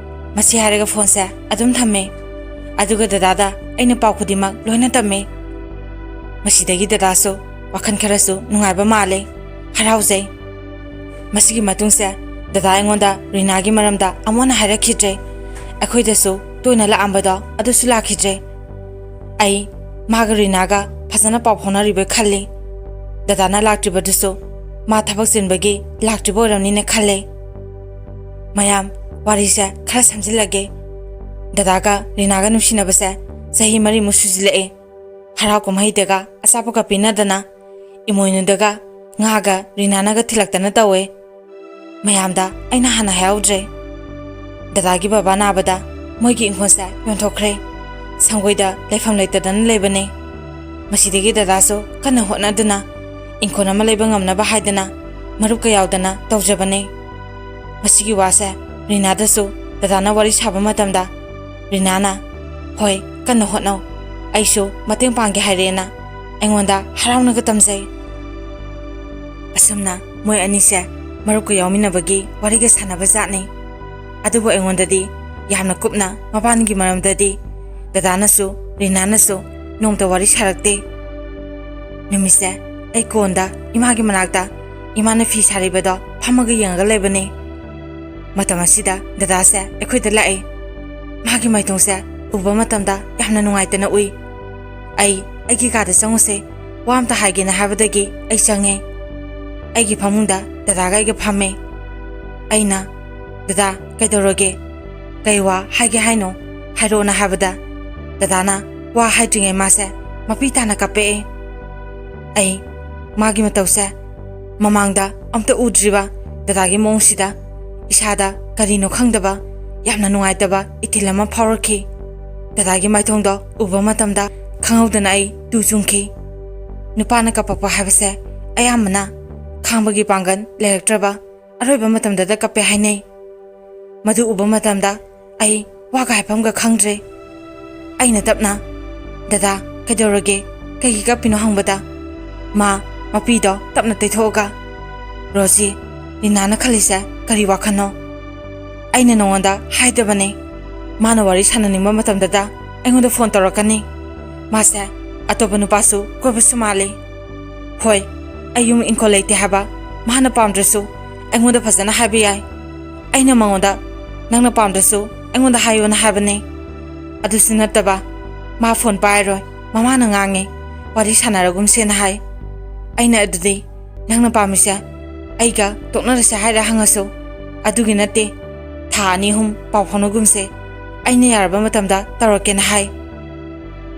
ꯃꯁꯤ ꯍꯥꯏꯔꯒ ꯐꯣꯟꯁꯦ ꯑꯗꯨꯝ ꯊꯝꯃꯦ꯫ ꯑꯗꯨꯒ ꯗꯗꯥꯗ ꯑꯩꯅ ꯄꯥꯎ ꯈꯨꯗꯤꯡꯃꯛ ꯂꯣꯏꯅ ꯇꯝꯃꯦ꯫ ꯃꯁꯤꯗꯒꯤ ꯗꯗꯥꯁꯨ ꯋꯥꯈꯜ ꯈꯔꯁꯨ ꯅꯨꯡꯉꯥꯏꯕ ꯃꯥꯜꯂꯦ, ꯍꯔꯥꯎꯖꯩ꯫ ꯃꯁꯤꯒꯤ ꯃꯇꯨꯡꯁꯦ ꯗꯗꯥ ꯑꯩꯉꯣꯟꯗ ꯔꯤꯅꯥꯒꯤ ꯃꯔꯝꯗ ꯑꯃꯨꯛ ꯍꯟꯅ ꯍꯥꯏꯔꯛꯈꯤꯗ꯭ꯔꯦ꯫ ꯑꯩꯈꯣꯏꯗꯁꯨ ꯇꯣꯏꯅ ꯂꯥꯛꯑꯝꯕꯗꯣ ꯑꯗꯨꯁꯨ ꯂꯥꯛꯈꯤꯗ꯭ꯔꯦ꯫ ꯑꯩ ꯃꯥꯒ ꯔꯤꯅꯥꯒ ꯐꯖꯅ ꯄꯥꯎ ꯐꯥꯎꯅꯔꯤꯕꯣꯏ ꯈꯜꯂꯤ꯫ ꯗꯗꯥꯅ ꯂꯥꯛꯇ꯭ꯔꯤꯕꯗꯨꯁꯨ ꯃꯥ ꯊꯕꯛ ꯆꯤꯟꯕꯒꯤ ꯂꯥꯛꯇ꯭ꯔꯤꯕ ꯑꯣꯏꯔꯝꯅꯤꯅ ꯈꯜꯂꯦ꯫ ꯃꯌꯥꯝ, ꯋꯥꯔꯤꯁꯦ ꯈꯔ ꯁꯝꯖꯤꯜꯂꯒꯦ꯫ ꯗꯗꯥꯒ ꯔꯤꯅꯥꯒ ꯅꯨꯡꯁꯤꯅꯕꯁꯦ ꯆꯍꯤ ꯃꯔꯤꯃꯨꯛ ꯁꯨꯖꯤꯜꯂꯛꯑꯦ꯫ ꯍꯔꯥꯎ ꯀꯨꯝꯍꯩꯗꯒ ꯑꯆꯥꯄꯣꯠꯀ ꯄꯤꯅꯗꯅ, ꯏꯃꯣꯏꯅꯨꯗꯒ ꯉꯥꯒ ꯔꯤꯅꯥꯅꯒ ꯊꯤꯜꯂꯛꯇꯅ ꯇꯧꯋꯦ꯫ ꯃꯌꯥꯝꯗ ꯑꯩꯅ ꯍꯥꯟꯅ ꯍꯥꯏꯍꯧꯗ꯭ꯔꯦ꯫ ꯗꯗꯥꯒꯤ ꯕꯕꯥ ꯅꯥꯕꯗ ꯃꯣꯏꯒꯤ ꯏꯪꯈꯣꯜꯁꯦ ꯌꯣꯟꯊꯣꯛꯈ꯭ꯔꯦ꯫ ꯁꯪꯒꯣꯏꯗ ꯂꯩꯐꯝ ꯂꯩꯇꯗꯅ ꯂꯩꯕꯅꯦ꯫ ꯃꯁꯤꯗꯒꯤ ꯗꯗꯥꯁꯨ ꯀꯟꯅ ꯍꯣꯠꯅꯗꯨꯅ ꯏꯪꯈꯣꯜ ꯑꯃ ꯂꯩꯕ ꯉꯝꯅꯕ ꯍꯥꯏꯗꯅ ꯃꯔꯨꯞꯀ ꯌꯥꯎꯗꯅ ꯇꯧꯖꯕꯅꯦ꯫ ꯃꯁꯤꯒꯤ ꯋꯥꯁꯦ ꯔꯤꯅꯥꯗꯁꯨ ꯗꯗꯥꯅ ꯋꯥꯔꯤ ꯁꯥꯕ ꯃꯇꯝꯗ, ꯔꯤꯅꯥꯅ, "ꯍꯣꯏ, ꯀꯟꯅ ꯍꯣꯠꯅꯧ, ꯑꯩꯁꯨ ꯃꯇꯦꯡ ꯄꯥꯡꯒꯦ" ꯍꯥꯏꯔꯦꯅ ꯑꯩꯉꯣꯟꯗ ꯍꯔꯥꯎꯅꯒ ꯇꯝꯖꯩ꯫ ꯑꯁꯨꯝꯅ ꯃꯣꯏ ꯑꯅꯤꯁꯦ ꯃꯔꯨꯞꯀ ꯌꯥꯎꯃꯤꯟꯅꯕꯒꯤ ꯋꯥꯔꯤꯒ ꯁꯥꯟꯅꯕ ꯖꯥꯠꯅꯤ꯫ ꯑꯗꯨꯕꯨ ꯑꯩꯉꯣꯟꯗꯗꯤ ꯌꯥꯝꯅ ꯀꯨꯞꯅ ꯃꯕꯥꯅꯤꯒꯤ ꯃꯔꯝꯗꯗꯤ ꯗꯗꯥꯅꯁꯨ ꯔꯤꯅꯥꯅꯁꯨ ꯅꯣꯡꯃꯇ ꯋꯥꯔꯤ ꯁꯥꯔꯛꯇꯦ꯫ ꯅꯨꯃꯤꯠꯁꯦ ꯑꯩ ꯀꯣꯟꯗ ꯏꯃꯥꯒꯤ ꯃꯅꯥꯛꯇ ꯏꯃꯥꯅ ꯐꯤ ꯁꯥꯔꯤꯕꯗꯣ ꯐꯝꯃꯒ ꯌꯦꯡꯉꯒ ꯂꯩꯕꯅꯦ꯫ ꯃꯇꯝ ꯑꯁꯤꯗ ꯗꯗꯥꯁꯦ ꯑꯩꯈꯣꯏꯗ ꯂꯥꯛꯑꯦ꯫ ꯃꯥꯒꯤ ꯃꯥꯏꯊꯣꯡꯁꯦ ꯎꯕ ꯃꯇꯝꯗ ꯌꯥꯝꯅ ꯅꯨꯡꯉꯥꯏꯇꯅ ꯎꯏ꯫ ꯑꯩ ꯑꯩꯒꯤ ꯀꯥꯗ ꯆꯪꯉꯨꯁꯦ, ꯋꯥ ꯑꯝꯇ ꯍꯥꯏꯒꯦꯅ ꯍꯥꯏꯕꯗꯒꯤ ꯑꯩ ꯆꯪꯉꯦ꯫ ꯑꯩꯒꯤ ꯐꯃꯨꯡꯗ ꯗꯗꯥꯒ ꯑꯩꯒ ꯐꯝꯃꯦ꯫ ꯑꯩꯅ, "ꯗꯗꯥ, ꯀꯩꯗꯧꯔꯒꯦ? ꯀꯩ ꯋꯥ ꯍꯥꯏꯒꯦ ꯍꯥꯏꯅꯣ? ꯍꯥꯏꯔꯛꯑꯣꯅ" ꯍꯥꯏꯕꯗ, ꯗꯗꯥꯅ ꯋꯥ ꯍꯥꯏꯗ꯭ꯔꯤꯉꯩ ꯃꯥꯁꯦ ꯃꯄꯤ ꯇꯥꯅ ꯀꯞꯄꯛꯑꯦ꯫ ꯑꯩ ꯃꯥꯒꯤ ꯃꯇꯧꯁꯦ ꯃꯃꯥꯡꯗ ꯑꯝꯇ ꯎꯗ꯭ꯔꯤꯕ ꯗꯗꯥꯒꯤ ꯃꯑꯣꯡꯁꯤꯗ ꯏꯁꯥꯗ ꯀꯔꯤꯅꯣ ꯈꯪꯗꯕ, ꯌꯥꯝꯅ ꯅꯨꯡꯉꯥꯏꯇꯕ ꯏꯊꯤꯜ ꯑꯃ ꯐꯥꯎꯔꯛꯈꯤ꯫ ꯗꯗꯥꯒꯤ ꯃꯥꯏꯊꯣꯡꯗꯣ ꯎꯕ ꯃꯇꯝꯗ ꯈꯪꯍꯧꯗꯅ ꯑꯩ ꯇꯨ ꯆꯨꯡꯈꯤ꯫ ꯅꯨꯄꯥꯅ ꯀꯞꯄꯛꯄ ꯍꯥꯏꯕꯁꯦ ꯑꯌꯥꯝꯕꯅ ꯈꯥꯡꯕꯒꯤ ꯄꯥꯡꯒꯜ ꯂꯩꯔꯛꯇ꯭ꯔꯕ ꯑꯔꯣꯏꯕ ꯃꯇꯝꯗꯗ ꯀꯞꯄꯦ ꯍꯥꯏꯅꯩ꯫ ꯃꯗꯨ ꯎꯕ ꯃꯇꯝꯗ ꯑꯩ ꯋꯥꯒ ꯍꯥꯏꯐꯝꯒ ꯈꯪꯗ꯭ꯔꯦ꯫ ꯑꯩꯅ ꯇꯞꯅ, "ꯗꯗꯥ, ꯀꯩꯗꯧꯔꯒꯦ? ꯀꯩꯒꯤ ꯀꯞꯄꯤꯅꯣ?" ꯍꯪꯕꯗ ꯃꯥ ꯃꯄꯤꯗꯣ ꯇꯞꯅ ꯇꯩꯊꯣꯛꯑꯒ, "ꯔꯣꯖꯤ, ꯔꯤꯅꯥꯅ ꯈꯜꯂꯤꯁꯦ ꯀꯔꯤ ꯋꯥꯈꯜꯅꯣ? ꯑꯩꯅ ꯅꯉꯣꯟꯗ ꯍꯥꯏꯗꯕꯅꯦ꯫ ꯃꯥꯅ ꯋꯥꯔꯤ ꯁꯥꯟꯅꯅꯤꯡꯕ ꯃꯇꯝꯗꯗ ꯑꯩꯉꯣꯟꯗ ꯐꯣꯟ ꯇꯧꯔꯛꯀꯅꯤ꯫ ꯃꯥꯁꯦ ꯑꯇꯣꯞꯄ ꯅꯨꯄꯥꯁꯨ ꯀꯣꯏꯕꯁꯨ ꯃꯥꯜꯂꯤ꯫ ꯍꯣꯏ, ꯑꯩ ꯌꯨꯝ ꯏꯪꯈꯣꯜ ꯂꯩꯇꯦ ꯍꯥꯏꯕ ꯃꯥꯅ ꯄꯥꯝꯗ꯭ꯔꯁꯨ ꯑꯩꯉꯣꯟꯗ ꯐꯖꯅ ꯍꯥꯏꯕ ꯌꯥꯏ꯫ ꯑꯩꯅ ꯃꯉꯣꯟꯗ ꯅꯪꯅ ꯄꯥꯝꯗ꯭ꯔꯁꯨ ꯑꯩꯉꯣꯟꯗ ꯍꯥꯏꯌꯣꯅ ꯍꯥꯏꯕꯅꯦ꯫ ꯑꯗꯨꯁꯨ ꯅꯠꯇꯕ, ꯃꯥ ꯐꯣꯟ ꯄꯥꯏꯔꯣꯏ, ꯃꯃꯥꯅ ꯉꯥꯡꯉꯦ, ꯋꯥꯔꯤ ꯁꯥꯟꯅꯔꯒꯨꯝꯁꯦꯅ ꯍꯥꯏ꯫ ꯑꯩꯅ ꯑꯗꯨꯗꯤ ꯅꯪꯅ ꯄꯥꯝꯃꯤꯁꯦ ꯑꯩꯒ ꯇꯣꯛꯅꯔꯁꯦ ꯍꯥꯏꯔ ꯍꯪꯉꯁꯨ, ꯑꯗꯨꯒꯤ ꯅꯠꯇꯦ, ꯊꯥ ꯑꯅꯤ ꯑꯍꯨꯝ ꯄꯥꯎ ꯐꯥꯎꯅꯒꯨꯝꯁꯦ, ꯑꯩꯅ ꯌꯥꯔꯕ ꯃꯇꯝꯗ ꯇꯧꯔꯛꯀꯦꯅ ꯍꯥꯏ꯫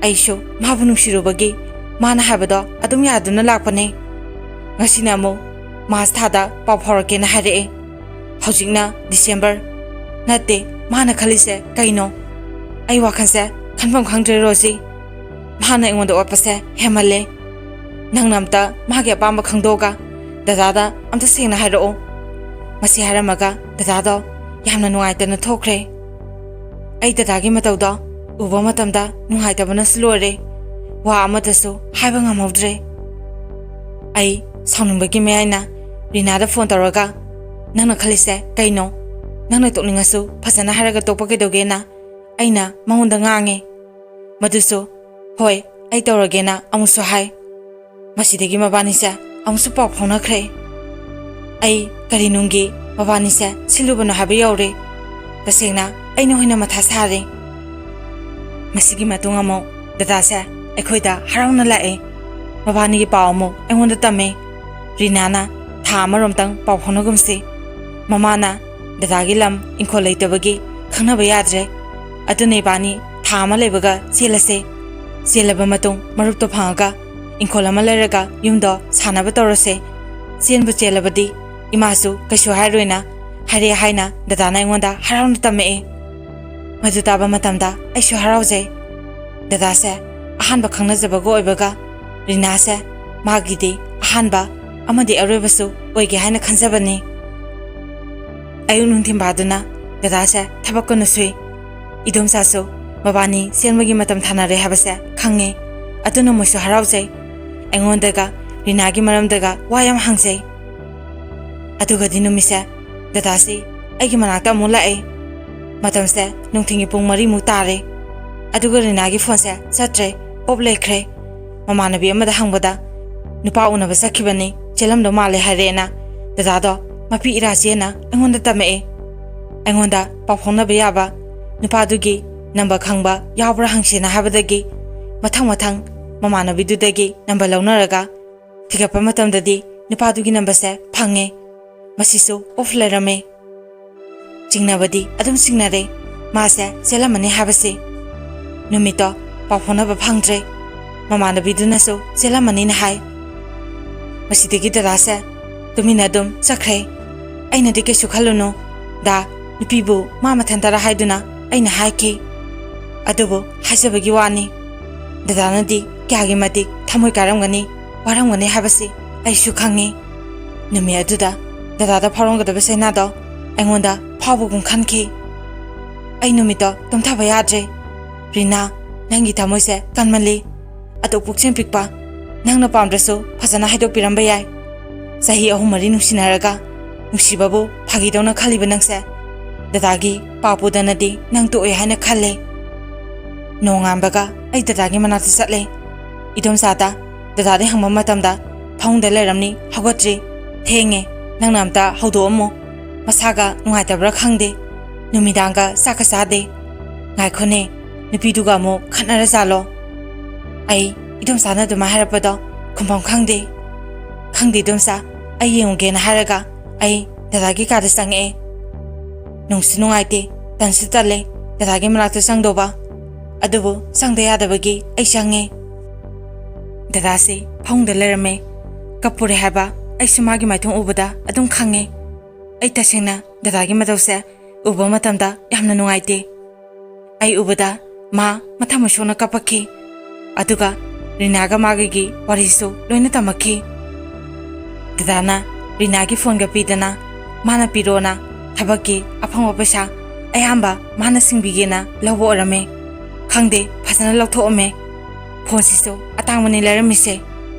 ꯑꯩꯁꯨ ꯃꯥꯕꯨ ꯅꯨꯡꯁꯤꯔꯨꯕꯒꯤ ꯃꯥꯅ ꯍꯥꯏꯕꯗꯣ ꯑꯗꯨꯝ ꯌꯥꯗꯨꯅ ꯂꯥꯛꯄꯅꯦ꯫ ꯉꯁꯤꯅ ꯑꯃꯨꯛ ꯃꯥꯔꯆ ꯊꯥꯗ ꯄꯥꯎ ꯐꯥꯎꯔꯛꯀꯦꯅ ꯍꯥꯏꯔꯛꯑꯦ꯫ ꯍꯧꯖꯤꯛꯅ ꯗꯤꯁꯦꯝꯕꯔ꯫ ꯅꯠꯇꯦ, ꯃꯥꯅ ꯈꯜꯂꯤꯁꯦ ꯀꯩꯅꯣ? ꯑꯩ ꯋꯥꯈꯜꯁꯦ ꯈꯟꯐꯝ ꯈꯪꯗ꯭ꯔꯦ, ꯔꯣꯖꯤ꯫ ꯃꯥꯅ ꯑꯩꯉꯣꯟꯗ ꯑꯣꯠꯄꯁꯦ ꯍꯦꯟꯃꯜꯂꯦ꯫ ꯅꯪꯅ ꯑꯝꯇ ꯃꯥꯒꯤ ꯑꯄꯥꯝꯕ ꯈꯪꯗꯣꯛꯑꯒ ꯗꯗꯥꯗ ꯑꯝꯇ ꯁꯦꯡꯅ ꯍꯥꯏꯔꯛꯑꯣ꯫ ꯃꯁꯤ ꯍꯥꯏꯔꯝꯃꯒ ꯗꯗꯥꯗꯣ ꯌꯥꯝꯅ ꯅꯨꯡꯉꯥꯏꯇꯅ ꯊꯣꯛꯈ꯭ꯔꯦ꯫ ꯑꯩ ꯗꯗꯥꯒꯤ ꯃꯇꯧꯗꯣ ꯎꯕ ꯃꯇꯝꯗ ꯅꯨꯡꯉꯥꯏꯇꯕꯅꯁꯨ ꯂꯣꯏꯔꯦ꯫ ꯋꯥ ꯑꯃꯠꯇꯁꯨ ꯍꯥꯏꯕ ꯉꯝꯍꯧꯗ꯭ꯔꯦ꯫ ꯑꯩ ꯁꯥꯎꯅꯤꯡꯕꯒꯤ ꯃꯌꯥꯏꯅ ꯔꯤꯅꯥꯗ ꯐꯣꯟ ꯇꯧꯔꯒ, "ꯅꯪꯅ ꯈꯜꯂꯤꯁꯦ ꯀꯩꯅꯣ? ꯅꯪꯅ ꯇꯣꯛꯅꯤꯡꯉꯁꯨ ꯐꯖꯅ ꯍꯥꯏꯔꯒ ꯇꯣꯛꯄ ꯀꯩꯗꯧꯒꯦꯅ?" ꯑꯩꯅ ꯃꯉꯣꯟꯗ ꯉꯥꯡꯉꯦ꯫ ꯃꯗꯨꯁꯨ, "ꯍꯣꯏ, ꯑꯩ ꯇꯧꯔꯒꯦꯅ" ꯑꯃꯨꯛꯁꯨ ꯍꯥꯏ꯫ ꯃꯁꯤꯗꯒꯤ ꯃꯕꯥꯅꯤꯁꯦ ꯑꯃꯨꯛꯁꯨ ꯄꯥꯎ ꯐꯥꯎꯅꯈ꯭ꯔꯦ꯫ ꯑꯩ ꯀꯔꯤ ꯅꯨꯡꯒꯤ ꯃꯕꯥꯅꯤꯁꯦ ꯁꯤꯜꯂꯨꯕꯅꯣ ꯍꯥꯏꯕ ꯌꯧꯔꯦ꯫ ꯇꯁꯦꯡꯅ ꯑꯩꯅ ꯑꯣꯏꯅ ꯃꯊꯥ ꯁꯥꯔꯦ꯫ ꯃꯁꯤꯒꯤ ꯃꯇꯨꯡ ꯑꯃꯨꯛ ꯗꯗꯥꯁꯦ ꯑꯩꯈꯣꯏꯗ ꯍꯔꯥꯎꯅ ꯂꯥꯛꯑꯦ꯫ ꯃꯕꯥꯅꯤꯒꯤ ꯄꯥꯎ ꯑꯃꯨꯛ ꯑꯩꯉꯣꯟꯗ ꯇꯝꯃꯦ꯫ ꯔꯤꯅꯥꯅ ꯊꯥ ꯑꯃꯔꯣꯝꯇꯪ ꯄꯥꯎ ꯐꯥꯎꯅꯒꯨꯝꯁꯤ꯫ ꯃꯃꯥꯅ ꯗꯗꯥꯒꯤ ꯂꯝ ꯏꯪꯈꯣꯜ ꯂꯩꯇꯕꯒꯤ ꯈꯪꯅꯕ ꯌꯥꯗ꯭ꯔꯦ꯫ ꯑꯗꯨꯅ ꯏꯕꯥꯅꯤ ꯊꯥ ꯑꯃ ꯂꯩꯕꯒ ꯆꯦꯜꯂꯁꯦ꯫ ꯆꯦꯜꯂꯕ ꯃꯇꯨꯡ ꯃꯔꯨꯞꯇꯣ ꯐꯪꯉꯒ ꯏꯪꯈꯣꯜ ꯑꯃ ꯂꯩꯔꯒ ꯌꯨꯝꯗꯣ ꯁꯥꯟꯅꯕ ꯇꯧꯔꯁꯦ꯫ ꯆꯦꯟꯕꯨ ꯆꯦꯜꯂꯕꯗꯤ ꯏꯃꯥꯁꯨ ꯀꯩꯁꯨ ꯍꯥꯏꯔꯣꯏꯅ ꯍꯥꯏꯔꯛꯑꯦ ꯍꯥꯏꯅ ꯗꯗꯥꯅ ꯑꯩꯉꯣꯟꯗ ꯍꯔꯥꯎꯅ ꯇꯝꯃꯛꯑꯦ꯫ ꯃꯗꯨ ꯇꯥꯕ ꯃꯇꯝꯗ ꯑꯩꯁꯨ ꯍꯔꯥꯎꯖꯩ꯫ ꯗꯗꯥꯁꯦ ꯑꯍꯥꯟꯕ ꯈꯪꯅꯖꯕꯒ ꯑꯣꯏꯕꯒ ꯔꯤꯅꯥꯁꯦ ꯃꯥꯒꯤꯗꯤ ꯑꯍꯥꯟꯕ ꯑꯃꯗꯤ ꯑꯔꯣꯏꯕꯁꯨ ꯑꯣꯏꯒꯦ ꯍꯥꯏꯅ ꯈꯟꯖꯕꯅꯤ꯫ ꯑꯌꯨꯛ ꯅꯨꯡꯊꯤꯟ ꯕꯥꯗꯨꯅ ꯗꯗꯥꯁꯦ ꯊꯕꯛ ꯀꯟꯅ ꯁꯨꯏ꯫ ꯏꯗꯣꯝꯆꯥꯁꯨ ꯃꯕꯥꯅꯤ ꯆꯦꯟꯕꯒꯤ ꯃꯇꯝ ꯊꯥꯅꯔꯦ ꯍꯥꯏꯕꯁꯦ ꯈꯪꯉꯦ꯫ ꯑꯗꯨꯅ ꯃꯣꯏꯁꯨ ꯍꯔꯥꯎꯖꯩ꯫ ꯑꯩꯉꯣꯟꯗꯒ ꯔꯤꯅꯥꯒꯤ ꯃꯔꯝꯗꯒ ꯋꯥ ꯌꯥꯝ ꯍꯪꯖꯩ꯫ ꯑꯗꯨꯒꯗꯤ ꯅꯨꯃꯤꯠꯁꯦ ꯗꯗꯥꯁꯤ ꯑꯩꯒꯤ ꯃꯅꯥꯛꯇ ꯑꯃꯨꯛ ꯂꯥꯛꯑꯦ꯫ ꯃꯇꯝꯁꯦ ꯅꯨꯡꯊꯤꯜꯒꯤ ꯄꯨꯡ ꯃꯔꯤꯃꯨꯛ ꯇꯥꯔꯦ꯫ ꯑꯗꯨꯒ ꯔꯤꯅꯥꯒꯤ ꯐꯣꯟꯁꯦ ꯆꯠꯇ꯭ꯔꯦ, ꯑꯣꯞ ꯂꯩꯈ꯭ꯔꯦ꯫ ꯃꯃꯥꯟꯅꯕꯤ ꯑꯃꯗ ꯍꯪꯕꯗ ꯅꯨꯄꯥ ꯎꯅꯕ ꯆꯠꯈꯤꯕꯅꯤ, ꯆꯦꯜꯂꯝꯗꯧ ꯃꯥꯜꯂꯦ ꯍꯥꯏꯔꯦꯅ ꯗꯗꯥꯗꯣ ꯃꯄꯤ ꯏꯔꯥ ꯆꯦꯅ ꯑꯩꯉꯣꯟꯗ ꯇꯝꯃꯛꯑꯦ꯫ ꯑꯩꯉꯣꯟꯗ ꯄꯥꯎ ꯐꯥꯎꯅꯕ ꯌꯥꯕ ꯅꯨꯄꯥꯗꯨꯒꯤ ꯅꯝꯕꯔ ꯈꯪꯕ ꯌꯥꯎꯕ꯭ꯔꯥ ꯍꯪꯁꯦꯅ ꯍꯥꯏꯕꯗꯒꯤ ꯃꯊꯪ ꯃꯊꯪ ꯃꯃꯥꯟꯅꯕꯤꯗꯨꯗꯒꯤ ꯅꯝꯕꯔ ꯂꯧꯅꯔꯒ ꯊꯤꯒꯠꯄ ꯃꯇꯝꯗꯗꯤ ꯅꯨꯄꯥꯗꯨꯒꯤ ꯅꯝꯕꯔꯁꯦ ꯐꯪꯉꯦ꯫ ꯃꯁꯤꯁꯨ ꯑꯣꯐ ꯂꯩꯔꯝꯃꯦ꯫ ꯆꯤꯡꯅꯕꯗꯤ ꯑꯗꯨꯝ ꯆꯤꯡꯅꯔꯦ, ꯃꯥꯁꯦ ꯆꯦꯜꯂꯝꯃꯅꯤ ꯍꯥꯏꯕꯁꯤ꯫ ꯅꯨꯃꯤꯠꯇꯣ ꯄꯥꯎ ꯐꯥꯎꯅꯕ ꯐꯪꯗ꯭ꯔꯦ꯫ ꯃꯃꯥꯟꯅꯕꯤꯗꯨꯅꯁꯨ ꯆꯦꯜꯂꯝꯃꯅꯤꯅ ꯍꯥꯏ꯫ ꯃꯁꯤꯗꯒꯤ ꯗꯗꯥꯁꯦ ꯇꯨꯃꯤꯟꯅ ꯑꯗꯨꯝ ꯆꯠꯈ꯭ꯔꯦ꯫ ꯑꯩꯅꯗꯤ ꯀꯩꯁꯨ ꯈꯜꯂꯨꯅꯨ ꯗꯥ, ꯅꯨꯄꯤꯕꯨ ꯃꯥ ꯃꯊꯟꯇꯔ ꯍꯥꯏꯗꯨꯅ ꯑꯩꯅ ꯍꯥꯏꯈꯤ꯫ ꯑꯗꯨꯕꯨ ꯍꯥꯏꯖꯕꯒꯤ ꯋꯥꯅꯤ, ꯗꯗꯥꯅꯗꯤ ꯀꯌꯥꯒꯤ ꯃꯇꯤꯛ ꯊꯃꯣꯏ ꯀꯥꯏꯔꯝꯒꯅꯤ, ꯋꯥꯔꯝꯒꯅꯤ ꯍꯥꯏꯕꯁꯤ ꯑꯩꯁꯨ ꯈꯪꯉꯤ꯫ ꯅꯨꯃꯤꯠ ꯑꯗꯨꯗ ꯗꯗꯥꯗ ꯐꯥꯎꯔꯝꯒꯗꯕ ꯆꯩꯅꯥꯗꯣ ꯑꯩꯉꯣꯟꯗ ꯐꯥꯎꯕꯒꯨꯝ ꯈꯟꯈꯤ꯫ ꯑꯩ ꯅꯨꯃꯤꯠꯇꯣ ꯇꯨꯝꯊꯕ ꯌꯥꯗ꯭ꯔꯦ꯫ ꯔꯤꯅꯥ, ꯅꯪꯒꯤ ꯊꯃꯣꯏꯁꯦ ꯀꯟꯃꯜꯂꯤ꯫ ꯑꯗꯨꯛ ꯄꯨꯛꯆꯦꯜ ꯄꯤꯛꯄ ꯅꯪꯅ ꯄꯥꯝꯗ꯭ꯔꯁꯨ ꯐꯖꯅ ꯍꯥꯏꯗꯣꯛꯄꯤꯔꯝꯕ ꯌꯥꯏ꯫ ꯆꯍꯤ ꯑꯍꯨꯝ ꯃꯔꯤ ꯅꯨꯡꯁꯤꯅꯔꯒ ꯅꯨꯡꯁꯤꯕꯕꯨ ꯐꯥꯒꯤꯗꯧꯅ ꯈꯜꯂꯤꯕ ꯅꯪꯁꯦ ꯗꯗꯥꯒꯤ ꯄꯥꯎ ꯄꯨꯗꯅꯗꯤ ꯅꯪ ꯇꯣꯛꯑꯦ ꯍꯥꯏꯅ ꯈꯜꯂꯦ꯫ ꯅꯣꯡꯉꯥꯟꯕꯒ ꯑꯩ ꯗꯗꯥꯒꯤ ꯃꯅꯥꯛꯇ ꯆꯠꯂꯦ꯫ ꯏꯗꯣꯝꯆꯥꯗ ꯗꯗꯥꯗꯒꯤ ꯍꯪꯕ ꯃꯇꯝꯗ ꯐꯃꯨꯡꯗ ꯂꯩꯔꯝꯅꯤ, ꯍꯧꯒꯠꯇ꯭ꯔꯤ꯫ ꯊꯦꯡꯉꯦ, ꯅꯪꯅ ꯑꯝꯇ ꯍꯧꯗꯣꯛꯑꯝꯃꯣ꯫ ꯃꯁꯥꯒ ꯅꯨꯡꯉꯥꯏꯇꯕ꯭ꯔꯥ ꯈꯪꯗꯦ, ꯅꯨꯃꯤꯗꯥꯡꯒ ꯆꯥꯛꯀ ꯆꯥꯗꯦ꯫ ꯉꯥꯏꯈꯣꯅꯦ, ꯅꯨꯄꯤꯗꯨꯒ ꯑꯃꯨꯛ ꯈꯠꯅꯔꯖꯥꯠꯂꯣ? ꯑꯩ ꯏꯗꯣꯝꯆꯥꯅ ꯑꯗꯨꯃꯥꯏꯅ ꯍꯥꯏꯔꯛꯄꯗꯣ ꯈꯨꯝꯐꯝ ꯈꯪꯗꯦ꯫ ꯈꯪꯗꯦ ꯏꯗꯣꯝꯆꯥ, ꯑꯩ ꯌꯦꯡꯉꯨꯒꯦꯅ ꯍꯥꯏꯔꯒ ꯑꯩ ꯗꯗꯥꯒꯤ ꯀꯥꯗ ꯆꯪꯉꯛꯑꯦ꯫ ꯅꯨꯡꯁꯨ ꯅꯨꯡꯉꯥꯏꯇꯦ, ꯇꯟꯁꯨ ꯇꯜꯂꯦ ꯗꯗꯥꯒꯤ ꯃꯅꯥꯛꯇ ꯆꯪꯗꯧꯕ꯫ ꯑꯗꯨꯕꯨ ꯆꯪꯗ ꯌꯥꯗꯕꯒꯤ ꯑꯩ ꯆꯪꯉꯦ꯫ ꯗꯗꯥꯁꯤ ꯐꯃꯨꯡꯗ ꯂꯩꯔꯝꯃꯦ꯫ ꯀꯞꯄꯨꯔꯦ ꯍꯥꯏꯕ ꯑꯩꯁꯨ ꯃꯥꯒꯤ ꯃꯥꯏꯊꯣꯡ ꯎꯕꯗ ꯑꯗꯨꯝ ꯈꯪꯉꯦ꯫ ꯑꯩ ꯇꯁꯦꯡꯅ ꯗꯗꯥꯒꯤ ꯃꯇꯧꯁꯦ ꯎꯕ ꯃꯇꯝꯗ ꯌꯥꯝꯅ ꯅꯨꯡꯉꯥꯏꯇꯦ꯫ ꯑꯩ ꯎꯕꯗ ꯃꯥ ꯃꯊꯃꯣꯏ ꯁꯣꯛꯅ ꯀꯞꯄꯛꯈꯤ꯫ ꯑꯗꯨꯒ ꯔꯤꯅꯥꯒ ꯃꯥꯒꯒꯤ ꯋꯥꯔꯤꯁꯨ ꯂꯣꯏꯅ ꯇꯝꯃꯛꯈꯤ꯫ ꯗꯗꯥꯅ ꯔꯤꯅꯥꯒꯤ ꯐꯣꯟꯒ ꯄꯤꯗꯅ ꯃꯥꯅ ꯄꯤꯔꯣꯅ ꯊꯕꯛꯀꯤ ꯑꯐꯪꯕ ꯄꯩꯁꯥ ꯑꯌꯥꯝꯕ ꯃꯥꯅ ꯁꯤꯡꯕꯤꯒꯦꯅ ꯂꯧꯕ ꯑꯣꯏꯔꯝꯃꯦ꯫ ꯈꯪꯗꯦ, ꯐꯖꯅ ꯂꯧꯊꯣꯛꯑꯝꯃꯦ꯫ ꯐꯣꯟꯁꯤꯁꯨ ꯑꯇꯥꯡꯕꯅꯤ ꯂꯩꯔꯝꯃꯤꯁꯦ꯫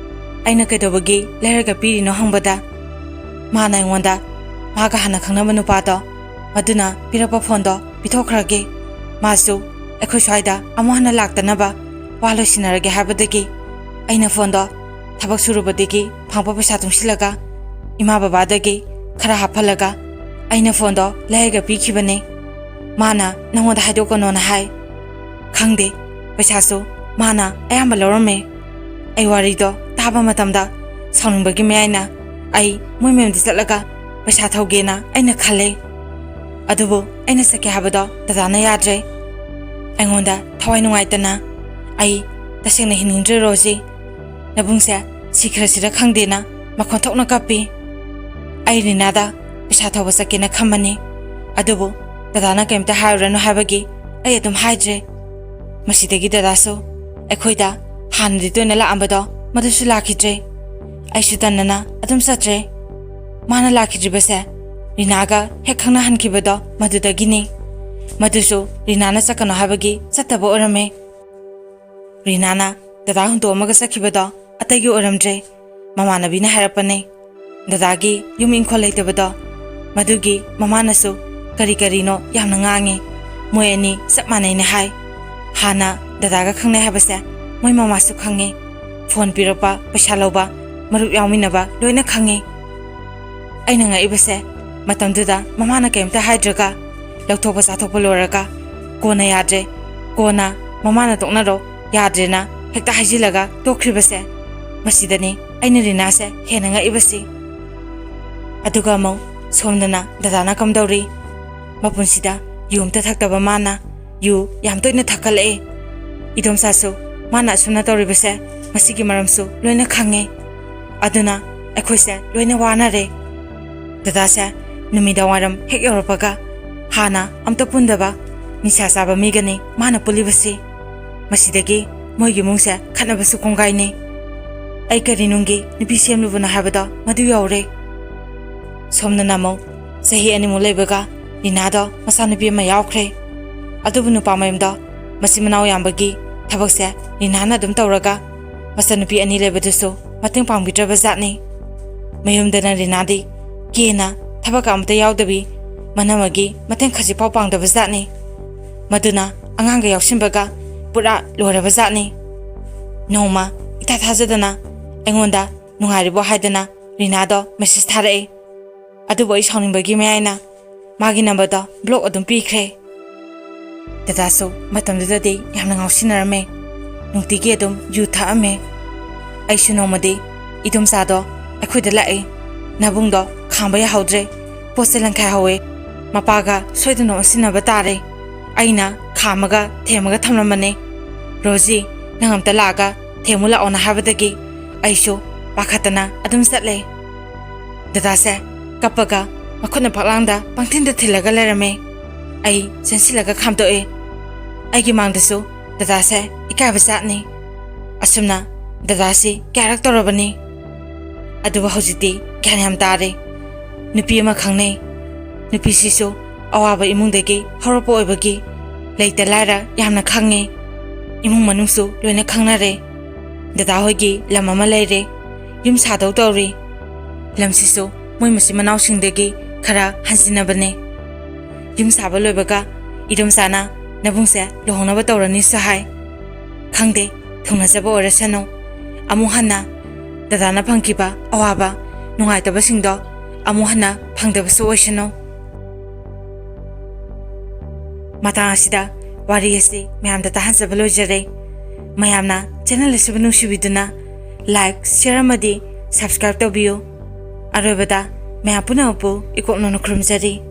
ꯑꯩꯅ ꯀꯩꯗꯧꯕꯒꯤ ꯂꯩꯔꯒ ꯄꯤꯔꯤꯅꯣ ꯍꯪꯕꯗ ꯃꯥꯅ ꯑꯩꯉꯣꯟꯗ ꯃꯥꯒ ꯍꯥꯟꯅ ꯈꯪꯅꯕ ꯅꯨꯄꯥꯗꯣ ꯃꯗꯨꯅ ꯄꯤꯔꯛꯄ ꯐꯣꯟꯗꯣ ꯄꯤꯊꯣꯛꯈ꯭ꯔꯒꯦ, ꯃꯥꯁꯨ ꯑꯩꯈꯣꯏ ꯁ꯭ꯋꯥꯏꯗ ꯑꯃꯨꯛ ꯍꯟꯅ ꯂꯥꯛꯇꯅꯕ ꯋꯥ ꯂꯣꯏꯁꯤꯟꯅꯔꯒꯦ ꯍꯥꯏꯕꯗꯒꯤ ꯑꯩꯅ ꯐꯣꯟꯗꯣ ꯊꯕꯛ ꯁꯨꯔꯨꯕꯗꯒꯤ ꯐꯪꯕ ꯄꯩꯁꯥ ꯇꯨꯡꯁꯤꯜꯂꯒ ꯏꯃꯥ ꯕꯕꯥꯗꯒꯤ ꯈꯔ ꯍꯥꯞꯍꯜꯂꯒ ꯑꯩꯅ ꯐꯣꯟꯗꯣ ꯂꯩꯔꯒ ꯄꯤꯈꯤꯕꯅꯦ꯫ ꯃꯥꯅ ꯅꯉꯣꯟꯗ ꯍꯥꯏꯗꯣꯛꯀꯅꯣꯅ ꯍꯥꯏ꯫ ꯈꯪꯗꯦ, ꯄꯩꯁꯥꯁꯨ ꯃꯥꯅ ꯑꯌꯥꯝꯕ ꯂꯧꯔꯝꯃꯦ꯫ ꯑꯩ ꯋꯥꯔꯤꯗꯣ ꯇꯥꯕ ꯃꯇꯝꯗ ꯁꯥꯎꯅꯤꯡꯕꯒꯤ ꯃꯌꯥꯏꯅ ꯑꯩ ꯃꯣꯏ ꯃꯌꯨꯝꯗ ꯆꯠꯂꯒ ꯄꯩꯁꯥ ꯊꯧꯒꯦꯅ ꯑꯩꯅ ꯈꯜꯂꯦ꯫ ꯑꯗꯨꯕꯨ ꯑꯩꯅ ꯆꯠꯀꯦ ꯍꯥꯏꯕꯗꯣ ꯗꯗꯥꯅ ꯌꯥꯗ꯭ꯔꯦ꯫ ꯑꯩꯉꯣꯟꯗ ꯊꯋꯥꯏ ꯅꯨꯡꯉꯥꯏꯇꯅ ꯑꯩ ꯇꯁꯦꯡꯅ ꯍꯤꯡꯅꯤꯡꯗ꯭ꯔꯦ ꯔꯣꯖꯤ꯫ ꯅꯕꯨꯡꯁꯦ ꯁꯤꯈ꯭ꯔꯁꯤꯔ ꯈꯪꯗꯦꯅ ꯃꯈꯣꯟ ꯊꯣꯛꯅ ꯀꯞꯄꯤ꯫ ꯑꯩ ꯔꯤꯅꯥꯗ ꯄꯩꯁꯥ ꯊꯧꯕ ꯆꯠꯀꯦꯅ ꯈꯟꯕꯅꯤ, ꯑꯗꯨꯕꯨ ꯗꯗꯥꯅ ꯀꯩꯝꯇ ꯍꯥꯏꯔꯨꯔꯅꯨ ꯍꯥꯏꯕꯒꯤ ꯑꯩ ꯑꯗꯨꯝ ꯍꯥꯏꯗ꯭ꯔꯦ꯫ ꯃꯁꯤꯗꯒꯤ ꯗꯗꯥꯁꯨ ꯑꯩꯈꯣꯏꯗ ꯍꯥꯟꯅꯗꯤ ꯇꯣꯏꯅ ꯂꯥꯛꯑꯝꯕꯗꯣ ꯃꯗꯨꯁꯨ ꯂꯥꯛꯈꯤꯗ꯭ꯔꯦ꯫ ꯑꯩꯁꯨ ꯇꯟꯅꯅ ꯑꯗꯨꯝ ꯆꯠꯇ꯭ꯔꯦ꯫ ꯃꯥꯅ ꯂꯥꯛꯈꯤꯗ꯭ꯔꯤꯕꯁꯦ ꯔꯤꯅꯥꯒ ꯍꯦꯛ ꯈꯪꯅꯍꯟꯈꯤꯕꯗꯣ ꯃꯗꯨꯗꯒꯤꯅꯤ꯫ ꯃꯗꯨꯁꯨ ꯔꯤꯅꯥꯅ ꯆꯠꯀꯅꯣ ꯍꯥꯏꯕꯒꯤ ꯆꯠꯇꯕ ꯑꯣꯏꯔꯝꯃꯦ꯫ ꯔꯤꯅꯥꯅ ꯗꯗꯥ ꯍꯨꯟꯗꯣꯛꯑꯝꯃꯒ ꯆꯠꯈꯤꯕꯗꯣ ꯑꯇꯩꯒꯤ ꯑꯣꯏꯔꯝꯗ꯭ꯔꯦ꯫ ꯃꯃꯥꯟꯅꯕꯤꯅ ꯍꯥꯏꯔꯛꯄꯅꯦ꯫ ꯗꯗꯥꯒꯤ ꯌꯨꯝ ꯏꯪꯈꯣꯜ ꯂꯩꯇꯕꯗꯣ, ꯃꯗꯨꯒꯤ ꯃꯃꯥꯅꯁꯨ ꯀꯔꯤ ꯀꯔꯤꯅꯣ ꯌꯥꯝꯅ ꯉꯥꯡꯉꯤ꯫ ꯃꯣꯏ ꯑꯅꯤ ꯆꯞ ꯃꯥꯟꯅꯩꯅ ꯍꯥꯏ꯫ ꯍꯥꯟꯅ ꯗꯗꯥꯒ ꯈꯪꯅꯩ ꯍꯥꯏꯕꯁꯦ ꯃꯣꯏ ꯃꯃꯥꯁꯨ ꯈꯪꯉꯤ꯫ ꯐꯣꯟ ꯄꯤꯔꯛꯄ, ꯄꯩꯁꯥ ꯂꯧꯕ, ꯃꯔꯨꯞ ꯌꯥꯎꯃꯤꯟꯅꯕ ꯂꯣꯏꯅ ꯈꯪꯉꯤ꯫ ꯑꯩꯅ ꯉꯛꯏꯕꯁꯦ, ꯃꯇꯝꯗꯨꯗ ꯃꯃꯥꯅ ꯀꯩꯝꯇ ꯍꯥꯏꯗ꯭ꯔꯒ ꯂꯧꯊꯣꯛꯄ ꯆꯥꯊꯣꯛꯄ ꯂꯣꯏꯔꯒ ꯀꯣꯟꯅ ꯌꯥꯗ꯭ꯔꯦ, ꯀꯣꯟꯅ ꯃꯃꯥꯅ ꯇꯣꯛꯅꯔꯣ, ꯌꯥꯗ꯭ꯔꯦꯅ ꯍꯦꯛꯇ ꯍꯥꯏꯖꯤꯜꯂꯒ ꯇꯣꯛꯈ꯭ꯔꯤꯕꯁꯦ, ꯃꯁꯤꯗꯅꯤ ꯑꯩꯅ ꯔꯤꯅꯥꯁꯦ ꯍꯦꯟꯅ ꯉꯛꯏꯕꯁꯤ꯫ ꯑꯗꯨꯒ ꯑꯃꯨꯛ ꯁꯣꯝꯗꯅ ꯗꯗꯥꯅ ꯀꯝꯗꯧꯔꯤ? ꯃꯄꯨꯟꯁꯤꯗ ꯌꯨ ꯑꯝꯇ ꯊꯛꯇꯕ ꯃꯥꯅ ꯌꯨ ꯌꯥꯝ ꯇꯣꯏꯅ ꯊꯛꯀꯠꯂꯛꯑꯦ꯫ ꯏꯗꯣꯝꯆꯥꯁꯨ ꯃꯥꯅ ꯑꯁꯨꯝꯅ ꯇꯧꯔꯤꯕꯁꯦ ꯃꯁꯤꯒꯤ ꯃꯔꯝꯁꯨ ꯂꯣꯏꯅ ꯈꯪꯉꯦ꯫ ꯑꯗꯨꯅ ꯑꯩꯈꯣꯏꯁꯦ ꯂꯣꯏꯅ ꯋꯥꯅꯔꯦ꯫ ꯗꯗꯥꯁꯦ ꯅꯨꯃꯤꯗꯥꯡ ꯋꯥꯏꯔꯝ ꯍꯦꯛ ꯌꯧꯔꯛꯄꯒ ꯍꯥꯟꯅ ꯑꯝꯇ ꯄꯨꯟꯗꯕ ꯅꯤꯁꯥ ꯆꯥꯕ ꯃꯤꯒꯅꯤ ꯃꯥꯅ ꯄꯨꯜꯂꯤꯕꯁꯤ꯫ ꯃꯁꯤꯗꯒꯤ ꯃꯣꯏꯒꯤ ꯏꯃꯨꯡꯁꯦ ꯈꯠꯅꯕꯁꯨ ꯀꯣꯡꯒꯥꯏꯅꯤ꯫ ꯑꯩ ꯀꯔꯤ ꯅꯨꯡꯒꯤ ꯅꯨꯄꯤ ꯁꯦꯝꯂꯨꯕꯅꯣ ꯍꯥꯏꯕꯗꯣ ꯃꯗꯨ ꯌꯧꯔꯦ꯫ ꯁꯣꯝꯗꯅ ꯑꯃꯨꯛ ꯆꯍꯤ ꯑꯅꯤꯃꯨꯛ ꯂꯩꯕꯒ ꯔꯤꯅꯥꯗꯣ ꯃꯆꯥꯅꯨꯄꯤ ꯑꯃ ꯌꯥꯎꯈ꯭ꯔꯦ꯫ ꯑꯗꯨꯕꯨ ꯅꯨꯄꯥ ꯃꯌꯨꯝꯗꯣ ꯃꯆꯤꯟ ꯃꯅꯥꯎ ꯌꯥꯝꯕꯒꯤ ꯊꯕꯛꯁꯦ ꯔꯤꯅꯥꯅ ꯑꯗꯨꯝ ꯇꯧꯔꯒ ꯃꯆꯥꯅꯨꯄꯤ ꯑꯅꯤ ꯂꯩꯕꯗꯨꯁꯨ ꯃꯇꯦꯡ ꯄꯥꯡꯕꯤꯗ꯭ꯔꯕ ꯖꯥꯠꯅꯤ꯫ ꯃꯌꯨꯝꯗꯅ ꯔꯤꯅꯥꯗꯤ ꯀꯦꯅ ꯊꯕꯛꯀ ꯑꯃꯇ ꯌꯥꯎꯗꯕꯤ ꯃꯅꯝꯃꯒꯤ ꯃꯇꯦꯡ ꯈꯖꯤꯛꯐꯥꯎ ꯄꯥꯡꯗꯕ ꯖꯥꯠꯅꯤ꯫ ꯃꯗꯨꯅ ꯑꯉꯥꯡꯒ ꯌꯥꯎꯁꯤꯟꯕꯒ ꯄꯨꯔꯥ ꯂꯣꯏꯔꯕ ꯖꯥꯠꯅꯤ꯫ ꯅꯣꯡꯃ ꯏꯊꯥ ꯊꯥꯖꯗꯅ ꯑꯩꯉꯣꯟꯗ ꯅꯨꯡꯉꯥꯏꯔꯤꯕꯣ ꯍꯥꯏꯗꯅ ꯔꯤꯅꯥꯗꯣ ꯃꯦꯁꯦꯖ ꯊꯥꯔꯛꯑꯦ꯫ ꯑꯗꯨꯕꯨ ꯑꯩ ꯁꯥꯎꯅꯤꯡꯕꯒꯤ ꯃꯌꯥꯏꯅ ꯃꯥꯒꯤ ꯅꯝꯕꯔꯗꯣ ꯕ꯭ꯂꯣꯛ ꯑꯗꯨꯝ ꯄꯤꯈ꯭ꯔꯦ꯫ ꯗꯗꯥꯁꯨ ꯃꯇꯝꯗꯨꯗꯗꯤ ꯌꯥꯝꯅ ꯉꯥꯎꯁꯤꯟꯅꯔꯝꯃꯦ꯫ ꯅꯨꯡꯇꯤꯒꯤ ꯑꯗꯨꯝ ꯌꯨ ꯊꯛꯑꯝꯃꯦ꯫ ꯑꯩꯁꯨ ꯅꯣꯡꯃꯗꯤ ꯏꯗꯣꯝꯆꯥꯗꯣ ꯑꯩꯈꯣꯏꯗ ꯂꯥꯛꯑꯦ꯫ ꯅꯕꯨꯡꯗꯣ ꯈꯥꯝꯕ ꯌꯥꯍꯧꯗ꯭ꯔꯦ꯫ ꯄꯣꯠꯁꯦ ꯂꯪꯈꯥꯏꯍꯧꯋꯦ꯫ ꯃꯄꯥꯒ ꯁꯣꯏꯗꯅ ꯑꯣꯟꯁꯤꯟꯅꯕ ꯇꯥꯔꯦ꯫ ꯑꯩꯅ ꯈꯥꯝꯃꯒ ꯊꯦꯝꯃꯒ ꯊꯝꯂꯝꯕꯅꯦ꯫ ꯔꯣꯖꯤ, ꯅꯪ ꯑꯝꯇ ꯂꯥꯛꯑꯒ ꯊꯦꯝꯃꯨ ꯂꯥꯛꯑꯣꯅ ꯍꯥꯏꯕꯗꯒꯤ ꯑꯩꯁꯨ ꯄꯥꯈꯠꯇꯅ ꯑꯗꯨꯝ ꯆꯠꯂꯦ꯫ ꯗꯗꯥꯁꯦ ꯀꯞꯄꯒ ꯃꯈꯨꯠꯅ ꯐꯛꯂꯥꯡꯗ ꯄꯪꯊꯤꯟꯗ ꯊꯤꯜꯂꯒ ꯂꯩꯔꯝꯃꯦ꯫ ꯑꯩ ꯆꯦꯟꯁꯤꯜꯂꯒ ꯈꯥꯝꯗꯣꯛꯑꯦ꯫ ꯑꯩꯒꯤ ꯃꯥꯡꯗꯁꯨ ꯗꯗꯥꯁꯦ ꯏꯀꯥꯏꯕ ꯖꯥꯠꯅꯤ꯫ ꯑꯁꯨꯝꯅ ꯗꯗꯥꯁꯤ ꯀꯌꯥꯔꯛ ꯇꯧꯔꯕꯅꯤ꯫ ꯑꯗꯨꯕꯨ ꯍꯧꯖꯤꯛꯇꯤ ꯒ꯭ꯌꯥꯟ ꯌꯥꯝ ꯇꯥꯔꯦ꯫ ꯅꯨꯄꯤ ꯑꯃ ꯈꯪꯅꯩ꯫ ꯅꯨꯄꯤꯁꯤꯁꯨ ꯑꯋꯥꯕ ꯏꯃꯨꯡꯗꯒꯤ ꯍꯧꯔꯛꯄ ꯑꯣꯏꯕꯒꯤ ꯂꯩꯇ ꯂꯥꯏꯔ ꯌꯥꯝꯅ ꯈꯪꯉꯤ꯫ ꯏꯃꯨꯡ ꯃꯅꯨꯡꯁꯨ ꯂꯣꯏꯅ ꯈꯪꯅꯔꯦ꯫ ꯗꯗꯥ ꯍꯣꯏꯒꯤ ꯂꯝ ꯑꯃ ꯂꯩꯔꯦ꯫ ꯌꯨꯝ ꯁꯥꯗꯧ ꯇꯧꯔꯤ꯫ ꯂꯝꯁꯤꯁꯨ ꯃꯣꯏ ꯃꯆꯤꯟ ꯃꯅꯥꯎꯁꯤꯡꯗꯒꯤ ꯈꯔ ꯍꯟꯖꯤꯟꯅꯕꯅꯦ꯫ ꯌꯨꯝ ꯁꯥꯕ ꯂꯣꯏꯕꯒ ꯏꯗꯣꯝꯆꯥꯅ ꯅꯕꯨꯡꯁꯦ ꯂꯨꯍꯣꯡꯅꯕ ꯇꯧꯔꯅꯤꯁꯨ ꯍꯥꯏ꯫ ꯈꯪꯗꯦ, ꯊꯨꯡꯅꯖꯕ ꯑꯣꯏꯔꯁꯅꯨ꯫ ꯑꯃꯨꯛ ꯍꯟꯅ ꯗꯗꯥꯅ ꯐꯪꯈꯤꯕ ꯑꯋꯥꯕ, ꯅꯨꯡꯉꯥꯏꯇꯕꯁꯤꯡꯗꯣ ꯑꯃꯨꯛ ꯍꯟꯅ ꯐꯪꯗꯕꯁꯨ ꯑꯣꯏꯁꯅꯨ꯫ ꯃꯇꯥꯡ ꯑꯁꯤꯗ ꯋꯥꯔꯤ ꯑꯁꯤ ꯃꯌꯥꯝꯗ ꯇꯥꯍꯟꯖꯕ ꯂꯣꯏꯖꯔꯦ꯫ ꯃꯌꯥꯝꯅ ꯆꯦꯅꯦꯜ ꯑꯁꯤꯕꯨ ꯅꯨꯡꯁꯤꯕꯤꯗꯨꯅ ꯂꯥꯏꯛ, ꯁꯤꯌꯔ ꯑꯃꯗꯤ ꯁꯕꯁꯀ꯭ꯔꯥꯏꯕ ꯇꯧꯕꯤꯌꯨ꯫ ꯑꯔꯣꯏꯕꯗ ꯃꯌꯥꯝ ꯄꯨꯝꯅꯃꯛꯄꯨ ꯏꯀꯣꯛ ꯅꯧꯅ ꯈꯨꯔꯨꯝꯖꯔꯤ꯫